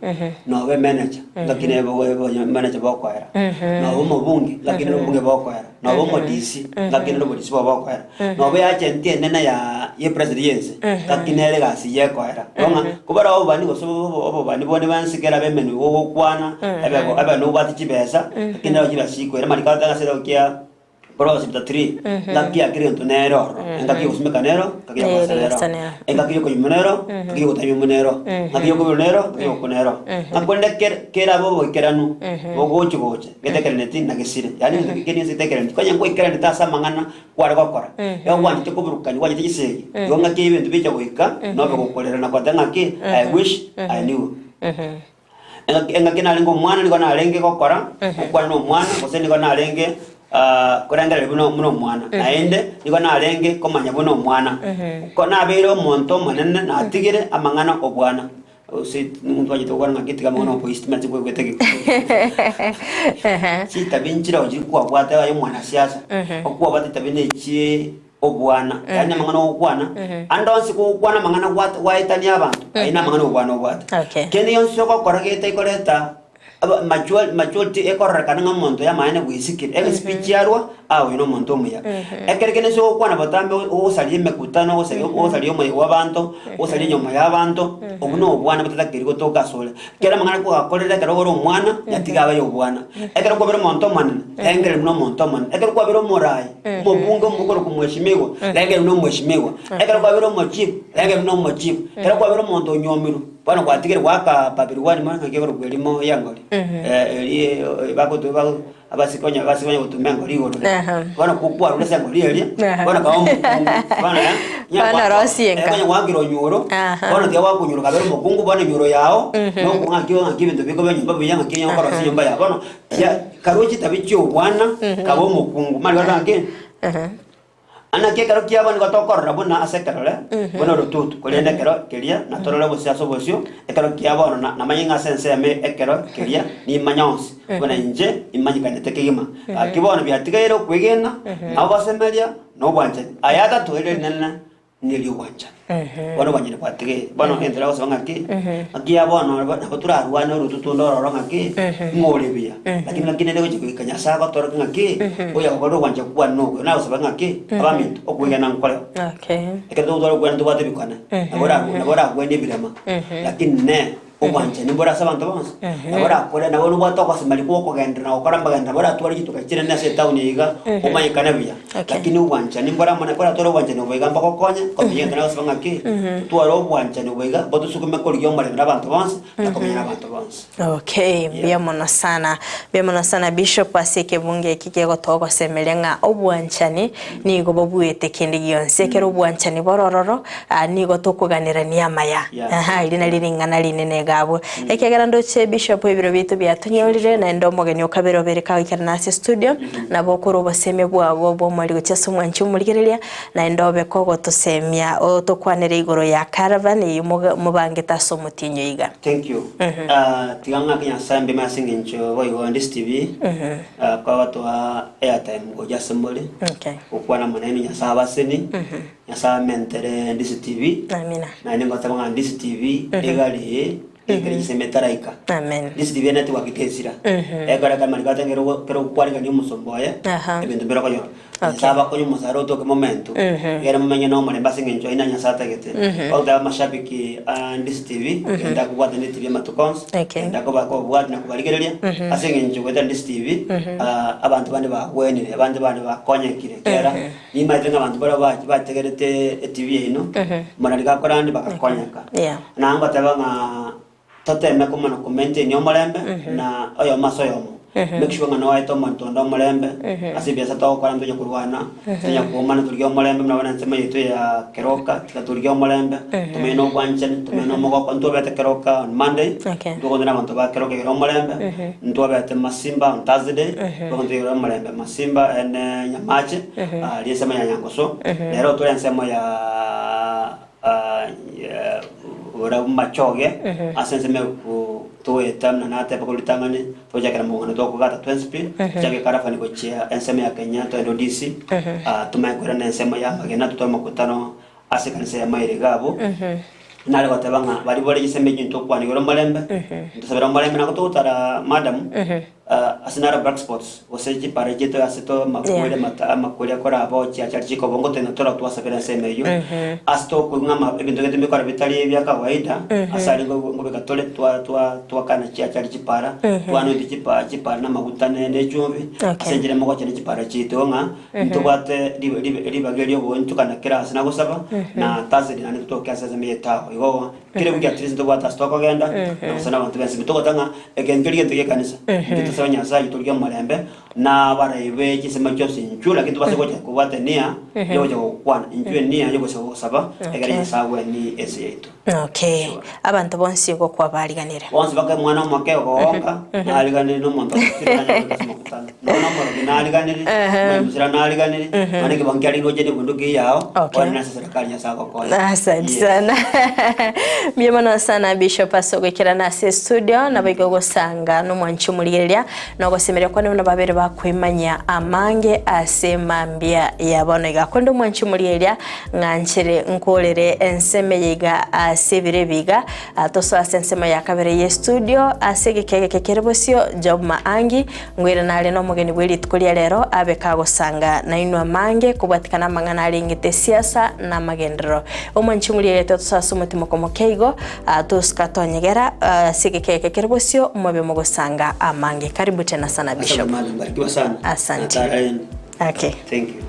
nobe manager. Lakini manager bokoera, nobe omobunge, lakini obobunge bokoera, nobe omodisi, lakini obodisi bobe bokoera, nobe agent enene ya ye president yense, lakini ere egasi yekoera. Bono ng'a kobare obobani gose obobani bonde bwensi kera abe emenwa igo ogokwana, ebe ebe nobwate chibesa, lakini nero chibesa chikoira. Amariko agotebi ase ekerogo kia Proverbs chapter 3, engaki ya kera egento nere ororo, engaki y'ogosimeka nero, engaki y'okogosa nero, Y'okogosa nero. engaki y'okoyumwa nero, engaki y'ogotanyumwa nero, engaki y'okoberwa nero, engaki y'ogokwa nero. Ng'a korende kere- kerabe oboikeranu bogochi gocha, getekereneti na gesire, yaani egento kende gionsi getekereneti, konya ngoikeranete ase amang'ana kware gokora, igo gwanchete koburukania, gwanchete chisegi, igo ng'aki ebinto bicha goika, nobe gokorera na goteba ng'aki, I wish I knew. Engaki engaki narenge omwana nigo narenge gokora, gokwana na omwana, gose nigo narenge korengereria buna buna omwana, naende nigo narenge komanya buna omwana. Ko nabeire omonto omonene natigire amang'ana obwana, gose ntwachete gokwana ng'aki tiga amang'ana oboisi timanyeti nkoigwete gekuyu. Chitabi nchire oo chikwabwate aye omwanasiasa, okwabwate etabi na echi obwana, yaani amang'ana ogokwana, ande onsi gokwana amang'ana gwat- gwaetania abanto, ayio namang'ana obwana obwate. Okay. Kende gionsi ogokora getaikoreta aba mature maturity ekororekana ng'a omonto oyo amaene bwesikire, egespeech chiarwa, ah oyo nomonto omuya. Ekero kende gionsi ogokwana botambe ogosaria emekutano, ogosaria ogosaria omoyo bwa abanto, ogosaria enyomba ya abanto, obwo na obwana botatakeri gotoka asore. Kera amang'ana kwagakorire ekero ore omwana, yatiga abe ay'obwana. Ekero kwabire omonto omonene, rengereria buna omonto omonene. Ekero kwabire omoraai, omobunge omokorokwa omweshimiwa, rengereria buna omweshimiwa. Ekero kwabire omochief, rengereria buna omochief. Ekero kwabire omonto onywomirwe, bono gwatigire goaka babiri gwani mono ng'aki ekorokwa erimo y'engori, erie bagotu bago abasike onye abasike onye gotuma engori igoro. Aha. Bono ko kwarure ase engori eria, Aha. bono kaba omokungu, bono eh, onye Bono gwa- rosie enka. eh, onye gwakire onyuro, Aha. bono tiga gwakunyura kabere omokungu, bono enyuro yao, nokwo ng'aki ng'aki ebinto bikoba enyomba buya, ng'aki onye okorosia enyomba yao. Bono tia karue chitabi chia obwana, kaba omokungu. Mani goteba ng'aki, Naki ekero kiabo nigo tokorora buna ase ekerore, buna orotutu, korende ekero keria natorore bosio ase obosio, ekero kia bono na- namanye ng'a ase ensemo ekero keria nimanye onsi, buna inche imanyekanete kegima. Gaki bono biatigaire okwegena, na ogosemeria, na obwanchani. Aya atato erio rinene neri'obwanchani. Bono obwanchani bwatigaire. Bono egento nagosaba ng'aki, ng'aki ya bono nabo torarwane orotutu onde ororo ng'aki, ng'a ore buya. Lakini ng'aki nere gochia goika Nyasae agotorokia ng'aki, oyo agokorire ogwancha kwane nokoyo. Nagosaba ng'aki, abaminto, okwegena nkoreo. Okay. Ekero togotwara okwegena tobwate ebikone, nabo ora nabo oragwenie ebirema, lakini ne obwanchani mbore ase abanto bonsi, nabo orakore nabo nobwate ogosemeria kwa okogenderera na gokora amagenderero, nabo oratware chituka chinene ase etown eye iga, omanyekane buya. Okay. Lakini obwanchani mbore amo na oratware obwanchani obo iga mbogokonye, komenya egento nagosaba ng'aki, totware obwanchani obo iga, botosukume korigia omorembe na abanto bonsi, na komenya na abanto bonsi. Okay, mbuya mono sana. Mbuya mono sana Bishop ase ekebungo eki kegotogosemeria ng'a obwanchani nigo bobuete kende gionsi. Ekero obwanchani bore ororo, ah, nigo tokoganerania amaya. Yeah. Aha, eri nario ring'ana rinene iga. iga abwo. Ekiagera ndoche Bishop ebiro biaito biatonyorire, naende omogeni okabere obere kagoikerana ase estudio, nabo okore obosemia bwago bw'omweri gochia ase omwanchi omorigereria, naende obe kogotosemia otokwanere igoro ya caravan eyio moga mobangete ase omotienyi oyo iga. Thank you. Ah, tiga ng'ake Nyasaye mbime ase eng'encho boigo Ndisi TV ah, kwabatoa airtime gocha ase more Okay. gokwana amo nainwe Nyasaye abaseni Nyasaye amentere Ndisi TV Amina. naende ngoteba ng'a Ndisi TV egari eye ekere chisemi etaraika Amen. Ndisi TV enetwork tesira ekero ekamani gata kero kero okwarigania omosomba oye Aha. ebinto mbire okonyora Okay. Nyasaye abakonye omosara otoke momento egere momenye na omorembe ase eng'encho aye na Nyasaye atagete ogoteba amashabiki a Ndisi TV genda kobwatana ne TV amatuko onsi Okay. genda koba kobwati na kobarigereria ase eng'encho goetera Ndisi TV ah, abanto bande bagwenire abande bande bakonyekire kera Nimaete ng'a abanto baria bategerete etibi yaino, morarike akore ande bagakonyeka. Yeah. Na ngoteba ng'a toteme komana komaintain omorembe na oyomo ase oyomo. Make sure ng'a noete omonto onde omorembe ase ebiasara togokora ntonya korwana, ntonya koomana torigie omorembe buna bono ensemo yaito ya Keroka, tiga torigie omorembe, tomenye na obwanchani, tomenye na omogoko, ntobete Keroka on Monday, Okay. ntogoteba na abanto ba Keroka igoro omorembe, ntwabete Masimba on Thursday, togoteba igoro omorembe Masimba ene Nyamache, aria ensemo ya Nyangoso, rero tore ensemo ya borabu Machoge, ase ensemo eko togoeta buna nateba korwa ritang'ani, togochakera mogong'ana tokogata twensipi, tochake Karafani gochia ensemo ya Kenya togende Odisi, tomanye koirana ensemo ya Magena totware omokutano ase ekanisa ya Maire iga abwo. Nare goteba ng'a baria bare chisemi echi ntokwana igoro omorembe, ntosabere omorembe nabo togotara madam, ase naro black spots gose chipara chiaito ase to amakweri Yeah. amata amakweri akoraba ochiacha chikoba ngotenya toro twasabera ensemo eyio ase tokoigwa ng'a ama ebinto gete mbikora bitari bia kawaida ase aria ngo ngobeka tore twa twa twakana chiachari chipara twanointi chipa chipara na amaguta ne ne echumbi Okay. ase enchera mogocha ne chipara chiaito ng'a Ntobwate ribaga ri'ogoonchokana kera ase nagosaba, na taseri naende totoke ase ensemo y'etaago. Igo kera ewiki at least ntobwate ase tokogenda na gosaba nabanto b'ensemo. Togoteba ng'a egento keria gento gi'ekanisa, intwe tosabe Nyasaye aitorie omorembe, na abarai be chinsemo chionsi inchuo, lakini tobase gocha kobwata enia yogocha gokwana, inchuo enia yogocha gosaba, ekero Nyasaye agwenie ense yaito. Okay. Sure. Abanto bonsi gokwabariganire. Bonsi bake omwana omoke ogoonga, nariganire nomonto ogokire nanyore ase omokutano. Nonya nomorogi nariganire, omonyamusira nariganire, nonya ekebango kiarenge gochia nebunduki eyao, Okay. bono nase eserekari Nyasae agokonya. Asante Yes. sana. Mbuya mono sana Bishop ase ogoikerana ase estudio nabo igo ogosanga nomwanchi omorigereria na ogosemeria kwane buna babere bakoimanya amange ase mambia ya bono iga. Konde omwanchi omorigereria Ng'anchere nkorere ensemo eye iga ase ebiro ebi iga, tosoe ase ensemo ya kabere y'estudio ase egeka egeke kere bosio, Job Maangi, ngoira nare nomogeni bwe rituko ria rero abe kagosanga nainwe amange kobwatikana amang'ana arengete esiasa na amagenderero. Omwanchi ng'urigerete tosoe ase omotimoko moke igo, tosuka tonyegera ase egeka egeke kere bosio mobe mogosanga amange. Karibu tena sana Asante Bishop. madam, barikiwa sana. Asante. Natara yenu. Okay. Thank you.